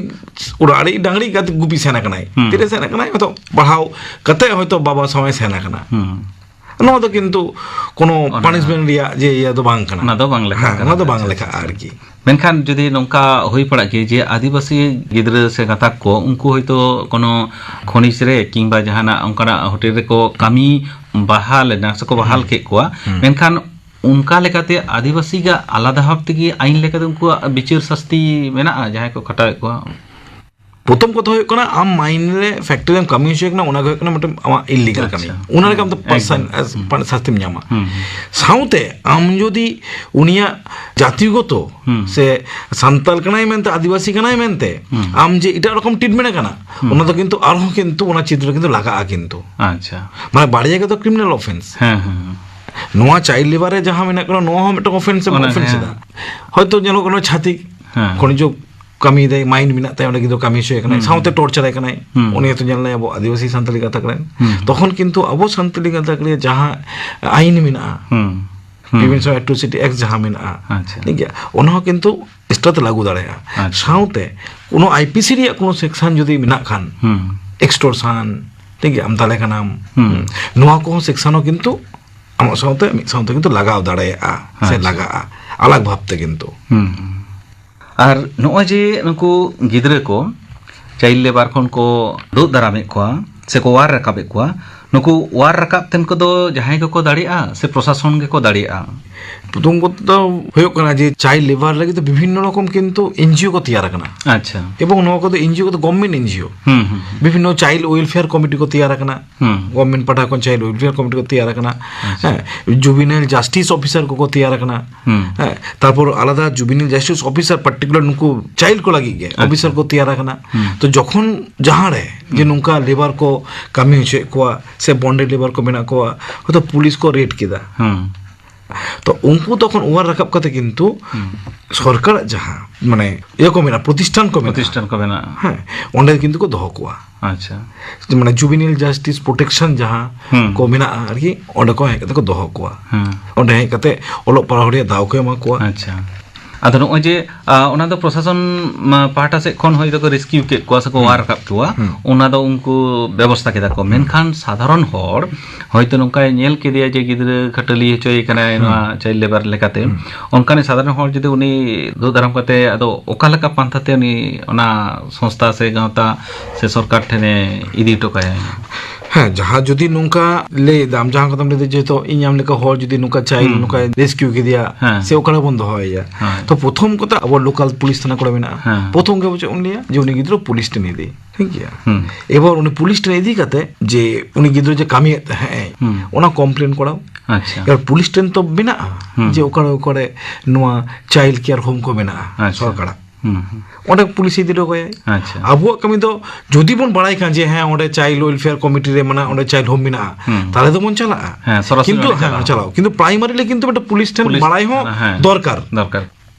ᱚᱲᱟᱜ ᱨᱮ ᱰᱟᱝᱨᱤ ᱠᱟᱛᱮ ᱜᱩᱯᱤ ᱥᱮᱱ ᱟᱠᱟᱱᱟᱭ, ᱦᱩᱸ᱾ ᱛᱤᱨᱮ ᱥᱮᱱ ᱟᱠᱟᱱᱟᱭ? ᱦᱚᱭᱛᱳ ᱯᱟᱲᱦᱟᱣ ᱠᱟᱛᱮ ᱦᱚᱭᱛᱳ ᱵᱟᱵᱟ ᱥᱟᱶ ᱮ ᱥᱮᱱ ᱟᱠᱟᱱᱟ᱾ ᱦᱩᱸ᱾ ᱱᱚᱣᱟ ᱫᱚ ᱠᱤᱱᱛᱩ ᱠᱳᱱᱳ ᱚᱱᱟ ᱯᱟᱱᱤᱥᱢᱮᱱᱴ ᱨᱮᱭᱟᱜ ᱡᱮ ᱤᱭᱟᱹ ᱫᱚ ᱵᱟᱝ ᱠᱟᱱᱟ᱾ ᱚᱱᱟ ᱫᱚ ᱵᱟᱝ ᱞᱮᱠᱷᱟᱜ ᱦᱮᱸ, ᱠᱟᱱᱟ᱾ ᱚᱱᱟ ᱫᱚ ᱵᱟᱝ ᱟᱪᱪᱷᱟ, ᱞᱮᱠᱷᱟᱜᱼᱟ ᱟᱪᱪᱷᱟ᱾ ᱟᱨᱠᱤ᱾ ᱢᱮᱱᱠᱷᱟᱱ ᱡᱩᱫᱤ ᱱᱚᱝᱠᱟ ᱦᱩᱭ ᱯᱟᱲᱟᱜ ᱜᱮ ᱡᱮ ᱟᱹᱫᱤᱵᱟᱹᱥᱤ ᱜᱤᱫᱽᱨᱟᱹ ᱥᱮ ᱜᱟᱛᱟᱠ ᱠᱚ, ᱩᱱᱠᱩ ᱦᱚᱭᱛᱳ ᱠᱳᱱᱳ ᱠᱷᱚᱱᱤᱡᱽ ᱨᱮ ᱠᱤᱝᱵᱟ ᱡᱟᱦᱟᱱᱟᱜ ᱚᱱᱠᱟᱱᱟᱜ ᱦᱳᱴᱮᱞ ᱨᱮᱠᱚ ᱠᱟᱹᱢᱤ ᱵᱟᱦᱟᱞ ᱮᱱᱟ ᱥᱮᱠᱚ ᱵᱟᱦᱟᱞ ᱦᱩᱸ᱾ ᱠᱮᱫ ᱠᱚᱣᱟ, ᱦᱩᱸ᱾ ᱢᱮᱱᱠᱷᱟᱱ ᱚᱱᱠᱟ ᱞᱮᱠᱟᱛᱮ ᱟᱹᱫᱤᱵᱟᱹᱥᱤ ᱜᱟ ᱟᱞᱟᱫᱟ ᱵᱷᱟᱵᱽ ᱛᱮᱜᱮ ᱟᱹᱭᱤᱱ ᱞᱮᱠᱟᱛᱮ ᱩᱱᱠᱩᱣᱟᱜ ᱵᱤᱪᱟᱹᱨ ᱥᱟᱹᱥᱛᱤ ᱢᱮᱱᱟᱜᱼᱟ ᱡᱟᱦᱟᱸᱭ ᱠᱚ ᱠᱷᱟᱴᱟᱣᱮᱫ ᱠᱚᱣᱟ? ᱯᱨᱚᱛᱷᱚᱢ ᱠᱟᱛᱷᱟ ᱦᱩᱭᱩᱜ ᱠᱟᱱᱟ, ᱟᱢ ᱢᱟᱭᱤᱱ ᱨᱮ ᱯᱷᱮᱠᱴᱨᱤ ᱨᱮᱢ ᱠᱟᱹᱢᱤ ᱦᱚᱪᱚᱭᱮ ᱠᱟᱱᱟ, ᱚᱱᱟ ᱜᱮ ᱦᱩᱭᱩᱜ ᱠᱟᱱᱟ ᱢᱤᱫᱴᱮᱱ ᱟᱢᱟᱜ ᱤᱞᱤᱜᱟᱞ ᱠᱟᱹᱢᱤ᱾ ᱟᱪᱪᱷᱟ᱾ ᱚᱱᱟ ᱞᱟᱹᱜᱤᱫ ᱟᱢ ᱫᱚ ᱮᱠᱫᱚᱢ᱾ ᱥᱟᱱ-, ᱦᱩᱸ᱾ ᱯᱟᱱ-, ᱥᱟᱥᱛᱤᱢ ᱧᱟᱢᱟ᱾ ᱦᱩᱸ, ᱦᱩᱸ᱾ ᱥᱟᱶᱛᱮ ᱟᱢ ᱡᱩᱫᱤ ᱩᱱᱤᱭᱟᱜ ᱡᱟᱛᱤᱜᱚᱛᱚ ᱦᱩᱸ᱾ ᱥᱮ ᱥᱟᱱᱛᱟᱲ ᱠᱟᱱᱟᱭ ᱢᱮᱱᱛᱮ, ᱟᱹᱫᱤᱵᱟᱹᱥᱤ ᱠᱟᱱᱟᱭ ᱢᱮᱱᱛᱮ ᱦᱩᱸ᱾ ᱟᱢ ᱡᱮ ᱮᱴᱟᱜ ᱨᱚᱠᱚᱢ ᱴᱨᱤᱴᱢᱮᱱᱴ ᱠᱟᱱᱟ, ᱦᱩᱸ᱾ ᱚᱱᱟ ᱫᱚ ᱠᱤᱱᱛᱩ ᱟᱨᱦᱚᱸ ᱠᱤᱱᱛᱩ ᱚᱱᱟ ᱪᱤᱛᱨᱚ ᱠᱤᱱᱛᱩ ᱞᱟᱜᱟᱜᱼᱟ ᱠᱤᱱᱛᱩ᱾ ᱟᱪᱪᱷᱟ᱾ ᱢᱟᱱᱮ ᱵᱟᱨᱭᱟ ᱜᱮᱛᱚ ᱠᱨᱤᱢᱤᱱᱟᱞ ᱚᱯᱷᱮᱱᱥ᱾ ᱦᱮᱸ, ᱦᱮᱸ, ᱦᱮᱸ᱾ ᱱᱚᱣᱟ ᱪᱟᱭᱤᱞᱰ ᱞᱮᱵᱟᱨ ᱨᱮ ᱡᱟᱦᱟᱸ ᱢᱮᱱᱟᱜ ᱠᱟᱱᱟ, ᱱᱚᱣᱟ ᱦᱚᱸ ᱢᱤᱫᱴᱟᱝ ᱚᱯᱷᱮᱱᱥ ᱮ ᱚᱱᱟ ᱚᱯᱷᱮᱱᱥ ᱦᱮᱸ᱾ ᱮᱫᱟ᱾ ᱦᱚᱭᱛᱳ ᱧᱮᱞᱚᱜ ᱠᱟᱱᱟ ᱪᱷᱟᱹᱛᱤᱠ ᱦᱮᱸ᱾ ᱠᱷᱚᱱᱤᱡᱚ ᱠᱟᱹᱢᱤᱭᱮᱫᱟᱭ, ᱢᱟᱭᱤᱱ ᱢᱮᱱᱟᱜ ᱛᱟᱭᱟ, ᱚᱸᱰᱮ ᱠᱤᱱᱛᱩ ᱠᱟᱹᱢᱤ ᱦᱚᱪᱚᱭᱮ ᱠᱟᱱᱟᱭ, ᱦᱩᱸ᱾ ᱥᱟᱶᱛᱮ ᱴᱚᱨᱪᱟᱨ ᱟᱭ ᱠᱟᱱᱟᱭ᱾ ᱦᱩᱸ᱾ ᱩᱱᱤ ᱦᱚᱸᱛᱚ ᱧᱮᱞ ᱞᱮᱭᱟ ᱟᱵᱚ ᱟᱹᱫᱤᱵᱟᱹᱥᱤ ᱥᱟᱱᱛᱟᱲᱤ ᱜᱟᱛᱟᱠ ᱨᱮᱱ᱾ ᱦᱩᱸ᱾ ᱛᱚᱠᱷᱚᱱ ᱠᱤᱱᱛᱩ ᱟᱵᱚ ᱥᱟᱱᱛᱟᱲᱤ ᱜᱟᱛᱟᱠ ᱨᱮ ᱡᱟᱦᱟᱸ ᱟᱭᱤᱱ ᱢᱮᱱᱟᱜᱼᱟ, ᱦᱩᱸ᱾ ᱦᱩᱸ᱾ ᱯᱨᱤᱵᱷᱮᱱᱥᱚᱱ ᱮᱴᱨᱚᱥᱤᱴᱤ ᱮᱠᱴ ᱡᱟᱦᱟᱸ ᱢᱮᱱᱟᱜᱼᱟ, ᱟᱪᱪᱷᱟ᱾ ᱴᱷᱤᱠ ᱜᱮᱭᱟ, ᱚᱱᱟ ᱦᱚᱸ ᱠᱤᱱᱛᱩ ᱮᱠᱥᱴᱨᱟ ᱛᱮ ᱞᱟᱹᱜᱩ ᱫᱟᱲᱮᱭᱟᱜᱼᱟ᱾ ᱟᱪᱪᱷᱟ᱾ ᱥᱟᱶᱛᱮ ᱠᱳᱱᱳ ᱟᱭ ᱯᱤ ᱥᱤ ᱨᱮᱭᱟᱜ ᱠᱳᱱᱳ ᱥᱮᱠᱥᱚᱱ ᱡᱩᱫᱤ ᱢᱮᱱᱟᱜ ᱠᱷᱟᱱ, ᱦᱩᱸ᱾ ᱮᱠᱥᱴᱚᱨᱥᱟᱱ, ᱴᱷᱤᱠ ᱜᱮᱭᱟ, ᱟᱢ ᱫᱟᱲᱮ ᱠᱟᱱᱟᱢ, ᱦᱩᱸ᱾ ᱦᱩᱸ, ᱱᱚᱣᱟ ᱠᱚᱦᱚᱸ ᱥᱮᱠᱥᱚᱱ ᱦᱚᱸ ᱠᱤᱱᱛᱩ ᱟᱢᱟᱜ ᱥᱟᱶᱛᱮ ᱢᱤᱫ ᱥᱟᱶᱛᱮ ᱠᱤᱱᱛᱩ ᱞᱟᱜᱟᱣ ᱫᱟᱲᱮᱭᱟᱜᱼᱟ ᱥᱮ ᱟᱪᱪᱷᱟ᱾ ᱞᱟᱜᱟᱜᱼᱟ, ᱟᱞᱟᱜᱽ ᱵᱷᱟᱵᱽ ᱛᱮ ᱠᱤᱱᱛᱩ᱾ ᱦᱩᱸ᱾ ᱟᱨ ᱱᱚᱜᱼᱚᱭ ᱡᱮ ᱱᱩᱠᱩ ᱜᱤᱫᱽᱨᱟᱹ ᱠᱚ ᱪᱟᱭᱤᱞᱰ ᱞᱮᱵᱟᱨ ᱠᱷᱚᱱ ᱠᱚ ᱛᱩᱫ ᱫᱟᱨᱟᱢᱮᱫ ᱠᱚᱣᱟ ᱥᱮ ᱠᱚ ᱚᱣᱟᱨ ᱨᱟᱠᱟᱵᱮᱫ ᱠᱚᱣᱟ, ᱱᱩᱠᱩ ᱚᱣᱟᱨ ᱨᱟᱠᱟᱵ ᱛᱮᱱ ᱠᱚᱫᱚ ᱡᱟᱦᱟᱸᱭ ᱜᱮᱠᱚ ᱫᱟᱲᱮᱭᱟᱜᱼᱟ ᱥᱮ ᱯᱨᱚᱥᱟᱥᱚᱱ ᱜᱮᱠᱚ ᱫᱟᱲᱮᱭᱟᱜᱼᱟ? ᱯᱨᱚᱛᱷᱚᱢ ᱠᱚᱛᱷᱟ ᱫᱚ ᱦᱩᱭᱩᱜ ᱠᱟᱱᱟ ᱡᱮ ᱪᱟᱭᱤᱞᱰ ᱞᱮᱵᱟᱨ ᱞᱟᱹᱜᱤᱫ ᱫᱚ ᱵᱤᱵᱷᱤᱱᱱᱚ ᱨᱚᱠᱚᱢ ᱠᱤᱱᱛᱩ ᱮᱱ ᱡᱤ ᱳ ᱠᱚ ᱛᱮᱭᱟᱨ ᱟᱠᱟᱱᱟ᱾ ᱟᱪᱪᱷᱟ᱾ ᱮᱵᱚᱝ ᱱᱚᱣᱟ ᱠᱚᱫᱚ ᱮᱱ ᱡᱤ ᱳ ᱠᱚᱫᱚ ᱜᱚᱵᱷᱢᱮᱱᱴ ᱮᱱ ᱡᱤ ᱳ᱾ ᱦᱩᱸ, ᱦᱩᱸ, ᱦᱩᱸ᱾ ᱵᱤᱵᱷᱤᱱᱱᱚ ᱪᱟᱭᱤᱞᱰ ᱣᱮᱞᱯᱷᱮᱭᱟᱨ ᱠᱚᱢᱤᱴᱤ ᱠᱚ ᱛᱮᱭᱟᱨ ᱟᱠᱟᱱᱟ᱾ ᱦᱩᱸ᱾ ᱜᱚᱵᱷᱢᱮᱱᱴ ᱯᱟᱦᱴᱟ ᱠᱷᱚᱱ ᱪᱟᱭᱤᱞᱰ ᱣᱮᱞᱯᱷᱮᱭᱟᱨ ᱠᱚᱢᱤᱴᱤ ᱠᱚ ᱛᱮᱭᱟᱨ ᱟᱠᱟᱱᱟ᱾ ᱟᱪᱪᱷᱟ᱾ ᱦᱮᱸ, ᱡᱩᱵᱤᱱᱟᱭᱤᱞ ᱡᱟᱥᱴᱤᱥ ᱚᱯᱷᱤᱥᱟᱨ ᱠᱚᱠᱚ ᱛᱮᱭᱟᱨ ᱟᱠᱟᱱᱟ᱾ ᱦᱩᱸ᱾ ᱦᱮᱸ, ᱛᱟᱨᱯᱚᱨ ᱟᱞᱟᱫᱟ ᱡᱩᱵᱤᱱᱟᱭᱤᱞ ᱡᱟᱥᱴᱤᱥ ᱚᱯᱷᱤᱥᱟᱨ ᱯᱟᱨᱴᱤᱠᱩᱞᱟᱨ ᱱᱩᱠᱩ ᱪᱟᱭᱤᱞᱰ ᱠᱚ ᱞᱟᱹᱜᱤᱫ ᱜᱮ ᱟᱪᱪᱷᱟ᱾ ᱚᱯᱷᱤᱥᱟᱨ ᱠᱚ ᱛᱮᱭᱟᱨ ᱟᱠᱟᱱᱟ᱾ ᱦᱩᱸ᱾ ᱛᱚ ᱡᱚᱠᱷᱚᱱ ᱡᱟᱦᱟᱸ ᱨᱮ ᱡᱮ ᱦᱩᱸ᱾ ᱱᱚᱝᱠᱟ ᱞᱮᱵᱟᱨ ᱠᱚ ᱠᱟᱹᱢᱤ ᱦᱚᱪᱚᱭᱮᱫ ᱠᱚᱣᱟ ᱥᱮ ᱵᱚᱱᱰᱮᱰ ᱞᱮᱵᱟᱨ ᱠᱚ ᱢᱮᱱᱟᱜ ᱠᱚᱣᱟ, ᱦᱚᱭᱛᱳ ᱯᱩᱞᱤᱥ ᱠᱚ ᱨᱮᱰ ᱠᱮᱫᱟ᱾ ᱦᱩᱸ᱾ ᱛᱚ ᱩᱱᱠᱩ ᱛᱚᱠᱷᱚᱱ ᱚᱣᱟᱨ ᱨᱟᱠᱟᱵ ᱠᱟᱛᱮ ᱠᱤᱱᱛᱩ ᱦᱩᱸ᱾ ᱥᱚᱨᱠᱟᱨᱟᱜ ᱡᱟᱦᱟᱸ ᱢᱟᱱᱮ ᱤᱭᱟᱹ ᱠᱚ ᱢᱮᱱᱟᱜᱼᱟ, ᱯᱨᱚᱛᱤᱥᱴᱷᱟᱱ ᱠᱚ ᱢᱮᱱᱟᱜᱼᱟ᱾ ᱯᱨᱚᱛᱤᱥᱴᱷᱟᱱ ᱠᱚ ᱢᱮᱱᱟᱜᱼᱟ᱾ ᱦᱮᱸ, ᱚᱸᱰᱮ ᱠᱤᱱᱛᱩ ᱠᱚ ᱫᱚᱦᱚ ᱠᱚᱣᱟ᱾ ᱟᱪᱪᱷᱟ᱾ ᱢᱟᱱᱮ ᱡᱩᱵᱤᱱᱟᱭᱤᱞ ᱡᱟᱥᱴᱤᱥ ᱯᱨᱚᱴᱮᱠᱥᱚᱱ ᱡᱟᱦᱟᱸ ᱦᱩᱸ᱾ ᱠᱚ ᱢᱮᱱᱟᱜᱼᱟ ᱟᱨᱠᱤ, ᱚᱸᱰᱮ ᱠᱚ ᱦᱮᱡ ᱠᱟᱛᱮ ᱠᱚ ᱫᱚᱦᱚ ᱠᱚᱣᱟ᱾ ᱦᱩᱸ᱾ ᱚᱸᱰᱮ ᱦᱮᱡ ᱠᱟᱛᱮ ᱚᱞᱚᱜ ᱯᱟᱲᱦᱟᱣ ᱨᱮᱭᱟᱜ ᱫᱟᱣ ᱠᱚ ᱮᱢᱟ ᱠᱚᱣᱟ᱾ ᱟᱪᱪᱷᱟ᱾ ᱟᱫᱚ ᱱᱚᱜᱼᱚᱭ ᱡᱮ, ᱟ, ᱚᱱᱟ ᱫᱚ ᱯᱨᱚᱥᱟᱥᱚᱱ, ᱢᱟ, ᱯᱟᱦᱴᱟ ᱥᱮᱫ ᱠᱷᱚᱱ ᱦᱚᱭᱛᱳ ᱠᱚ ᱨᱮᱥᱠᱤᱭᱩ ᱠᱮᱫ ᱠᱚᱣᱟ ᱥᱮᱠᱚ ᱦᱩᱸ᱾ ᱚᱣᱟᱨ ᱨᱟᱠᱟᱵ ᱠᱚᱣᱟ, ᱦᱩᱸ᱾ ᱚᱱᱟ ᱫᱚ ᱩᱱᱠᱩ ᱵᱮᱵᱚᱥᱛᱷᱟ ᱠᱮᱫᱟ ᱠᱚ᱾ ᱦᱩᱸ᱾ ᱢᱮᱱᱠᱷᱟᱱ ᱥᱟᱫᱷᱟᱨᱚᱱ ᱦᱚᱲ ᱦᱚᱭᱛᱳ ᱱᱚᱝᱠᱟᱭ ᱧᱮᱞ ᱠᱮᱫᱮᱭᱟ ᱡᱮ ᱜᱤᱫᱽᱨᱟᱹ ᱠᱷᱟᱹᱴᱟᱹᱞᱤ ᱦᱚᱪᱚᱭᱮ ᱠᱟᱱᱟᱭ ᱦᱩᱸ᱾ ᱱᱚᱣᱟ ᱪᱟᱭᱤᱞᱰ ᱞᱮᱵᱟᱨ ᱞᱮᱠᱟᱛᱮ, ᱦᱩᱸ᱾ ᱚᱱᱠᱟᱱᱤᱡ ᱥᱟᱫᱷᱟᱨᱚᱱ ᱦᱚᱲ ᱡᱩᱫᱤ ᱩᱱᱤ ᱫᱩᱜ ᱫᱟᱨᱟᱢ ᱠᱟᱛᱮ, ᱟᱫᱚ ᱚᱠᱟ ᱞᱮᱠᱟ ᱯᱟᱱᱛᱷᱟ ᱛᱮ ᱩᱱᱤ ᱚᱱᱟ ᱥᱚᱝᱥᱛᱷᱟ ᱥᱮ ᱜᱟᱶᱛᱟ ᱥᱮ ᱥᱚᱨᱠᱟᱨ ᱴᱷᱮᱱᱮ ᱤᱫᱤ ᱦᱚᱴᱚ ᱠᱟᱭᱟ? ᱦᱮᱸ, ᱡᱟᱦᱟᱸ ᱡᱩᱫᱤ ᱱᱚᱝᱠᱟ ᱞᱟᱹᱭ ᱫᱟᱢ, ᱡᱟᱦᱟᱸ ᱠᱟᱛᱷᱟᱢ ᱞᱟᱹᱭ ᱫᱟ, ᱡᱮᱦᱮᱛᱩ ᱤᱧ ᱟᱢ ᱞᱮᱠᱟ ᱦᱚᱲ ᱡᱩᱫᱤ ᱱᱚᱝᱠᱟ ᱪᱟᱭᱤᱞᱰ ᱦᱩᱸ᱾ ᱱᱚᱝᱠᱟᱭ ᱨᱮᱥᱠᱤᱭᱩ ᱠᱮᱫᱮᱭᱟ, ᱦᱮᱸ᱾ ᱥᱮ ᱚᱠᱟ ᱨᱮᱵᱚᱱ ᱫᱚᱦᱚᱭᱮᱭᱟ? ᱦᱮᱸ᱾ ᱛᱚ, ᱯᱨᱚᱛᱷᱚᱢ ᱠᱚᱛᱮ ᱟᱵᱚ ᱞᱳᱠᱟᱞ ᱯᱩᱞᱤᱥ ᱛᱷᱟᱱᱟ ᱠᱚᱨᱮ ᱢᱮᱱᱟᱜᱼᱟ᱾ ᱦᱮᱸ᱾ ᱯᱨᱚᱛᱷᱚᱢ ᱜᱮ ᱪᱮᱫ ᱵᱚᱱ ᱞᱟᱹᱭᱟ? ᱡᱮ ᱩᱱᱤ ᱜᱤᱫᱽᱨᱟᱹ ᱯᱩᱞᱤᱥ ᱴᱷᱮᱱ ᱤᱫᱤ᱾ ᱴᱷᱤᱠ ᱜᱮᱭᱟ? ᱦᱩᱸ᱾ ᱮᱵᱟᱨ ᱩᱱᱤ ᱯᱩᱞᱤᱥ ᱴᱷᱮᱱ ᱤᱫᱤ ᱠᱟᱛᱮ ᱡᱮ ᱩᱱᱤ ᱜᱤᱫᱽᱨᱟᱹ ᱡᱮ ᱠᱟᱹᱢᱤᱭᱮᱫ ᱛᱟᱦᱮᱸᱜ ᱟᱭ, ᱦᱩᱸ᱾ ᱚᱱᱟ ᱠᱚᱢᱯᱞᱮᱱ ᱠᱚᱨᱟᱣ᱾ ᱟᱪᱪᱷᱟ᱾ ᱮᱵᱟᱨ ᱯᱩᱞᱤᱥ ᱴᱷᱮᱱ ᱛᱚ ᱢᱮᱱᱟᱜᱼᱟ, ᱦᱩᱸ᱾ ᱡᱮ ᱚᱠᱟᱨᱮ, ᱚᱠᱟᱨᱮ ᱱᱚᱣᱟ ᱪᱟᱭᱤᱞᱰ ᱠᱮᱭᱟᱨ ᱦᱳᱢ ᱠᱚ ᱢᱮᱱᱟᱜᱼᱟ, ᱟᱪᱪᱷᱟ᱾ ᱥᱚᱨᱠᱟᱨᱟᱜ᱾ ᱦᱩᱸ, ᱦᱩᱸ᱾ ᱚᱸᱰᱮ ᱯᱩᱞᱤᱥ ᱤᱫᱤ ᱦᱚᱴᱚ ᱠᱟᱭᱟᱭ᱾ ᱟᱪᱪᱷᱟ᱾ ᱟᱵᱚᱣᱟᱜ ᱠᱟᱹᱢᱤ ᱫᱚ ᱡᱩᱫᱤ ᱵᱚᱱ ᱵᱟᱲᱟᱭ ᱠᱷᱟᱱ ᱡᱮ ᱦᱮᱸ, ᱚᱸᱰᱮ ᱪᱟᱭᱤᱞᱰ ᱣᱮᱞᱯᱷᱮᱭᱟᱨ ᱠᱚᱢᱤᱴᱤ ᱨᱮ ᱢᱮᱱᱟᱜᱼᱟ, ᱚᱸᱰᱮ ᱪᱟᱭᱤᱞᱰ ᱦᱳᱢ ᱢᱮᱱᱟᱜᱼᱟ, ᱦᱩᱸ᱾ ᱛᱟᱦᱞᱮ ᱫᱚᱵᱚᱱ ᱪᱟᱞᱟᱜᱼᱟ᱾ ᱦᱮᱸ, ᱥᱚᱨᱟᱥᱚᱨᱤ ᱠᱤᱱᱛᱩ ᱚᱸᱰᱮ ᱦᱮᱸ, ᱪᱟᱞᱟᱣ᱾ ᱪᱟᱞᱟᱣ᱾ ᱠᱤᱱᱛᱩ ᱯᱨᱟᱭᱢᱟᱨᱤ ᱞᱮ ᱠᱤᱱᱛᱩ ᱢᱤᱫᱴᱮᱱ ᱯᱩᱞᱤᱥ ᱴᱷᱮᱱ ᱯᱩᱞᱤᱥ ᱵᱟᱲᱟᱭ ᱦᱚᱸ ᱦᱮᱸ, ᱫᱚᱨᱠᱟᱨ᱾ ᱫᱚᱨᱠᱟᱨ᱾